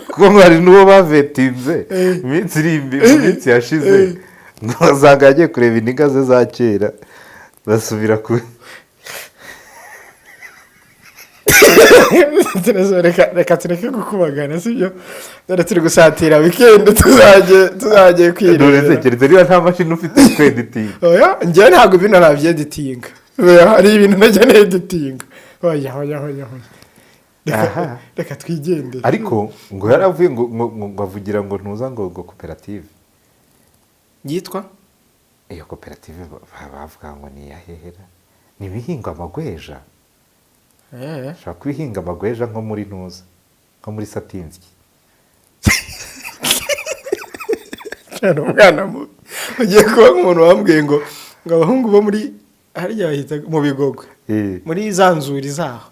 Kuko hari n'uwo bavetinze iminsi iri imbere, mu minsi yashize, ngo usanga yagiye kureba iniga ze za kera, basubira ku Reka tureke gukubagana, sibyo? Dore turi gusatira weekend, tuzagiye kwirebera. None se keretse niba nta mashini ufite kweditinga. Oya, njyewe ntabwo bino nabyeditinga. Hari ibintu najya neditinga. Oya, oya, oya, oya. Reka twigendere. Ariko ngo yaravuye ngo avugira ngo ntuza ngo koperative. Yitwa? Iyo koperative bavuga ngo ni iya hehera. Ni ibihingwa amagweja. Ushobora kubihinga amagweja nko muri ntuza, nko muri satinski. Cyane umwana mubi. Ugiye kuba nk'umuntu wambwiye ngo abahungu bo muri harya bahita mu Bigogwe. Muri za nzuri zaho.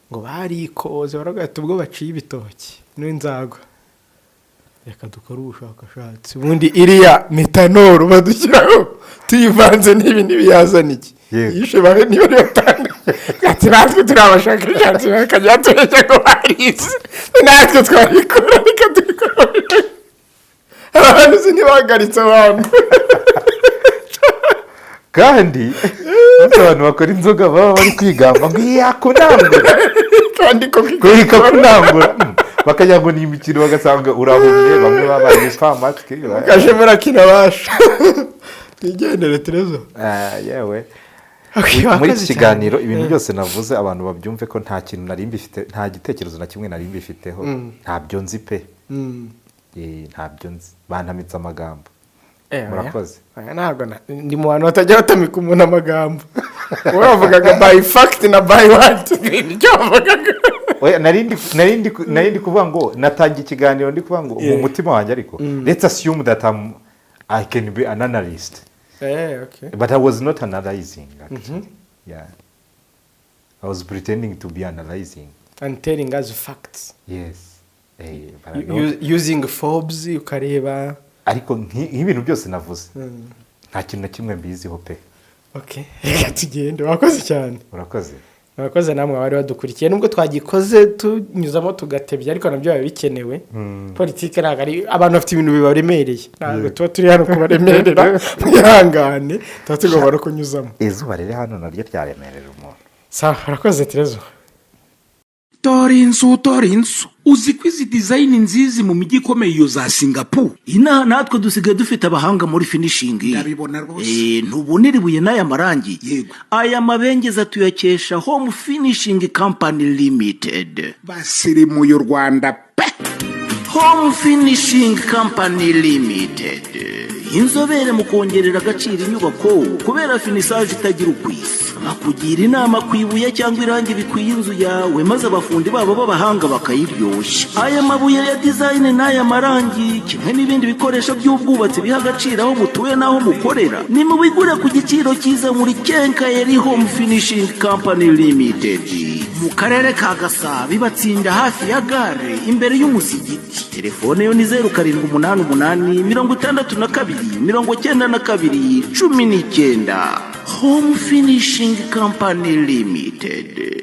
Ngo barikoze baragahita ubwo baciye ibitoki n'inzagwa. Reka dukore ubushakashatsi. Ubundi iriya metanol badushyiraho tuyivanze n'ibi ntibiyazana iki. Yishe bahe niba ari batanga. Ati natwe turi abashakashatsi bakajya tubeshya ko barize. Natwe twabikora reka tubikora. Abantu si ntibahagaritse abantu. Kandi abantu bakora inzoga baba bari kwigamba ngo iyakunangura. Kandi ko kunangura. Bakajya ngo ni imikino bagasanga urahumye, bamwe babaye ifamatwi. Kaje murakina basha. Twigendere Terezo. Yewe. Muri iki kiganiro ibintu byose navuze abantu babyumve ko nta kintu nari mbifite, nta gitekerezo na kimwe nari mbifiteho. Ntabyo nzi pe. Ntabyo nzi. Bantamitse amagambo. Murakoze. Ntabwo ndi mu bantu batajya batamika umuntu amagambo. Wowe wavugaga by fact na by what? Nicyo wavugaga. Oya, nari ndi kuvuga ngo natangiye ikiganiro ndi kuvuga ngo mu mutima wanjye, ariko let's assume that I can be an analyst. Okay. But I was not analyzing actually. Yeah. I was pretending to be analyzing. And telling us facts. Yes. Using Forbes ukareba. Ariko nk'ibintu byose navuze. Nta kintu na kimwe mbiziho pe. Okay. Reka tugende. Wakoze cyane. Urakoze. Murakoze namwe abari badukurikiye, nubwo twagikoze tunyuzamo tugatebya, ariko nabyo biba bikenewe. Politike ntabwo ari abantu bafite ibintu bibaremereye, ntabwo tuba turi hano kubaremerera, mwihangane, tuba tugomba no kunyuzamo. Izuba riri hano naryo ryaremerera umuntu. Sawa, urakoze Terezo. Tora inzu uzi ko izi design nziza mu mijyi ikomeye iyo za Singapore. Inaha natwe dusigaye dufite abahanga muri finishing. Ndabibona rwose. Ntubonera ibuye n'aya marangi. Yego. Aya mabengeza tuyakesha Home Finishing Company Limited. Basirimuye u Rwanda pe. Home Finishing Company Limited. Inzobere mu kongerera agaciro inyubako kubera finissage itagira ukwisi. Bakugira inama ku ibuye cyangwa irangi bikwiye inzu yawe, maze abafundi babo b'abahanga bakayiryoshya. Aya mabuye ya design n'aya marangi kimwe n'ibindi bikoresho by'ubwubatsi biha agaciro aho mutuye n'aho mukorera, ni mubigure ku giciro cyiza muri Kenkayeri Home Finishing Company Limited. Mu karere ka Gasabo ibatsinda hafi ya gare imbere y'umusigiti. Telefone yo ni 0788 62 92 19. Home Finishing Company Limited.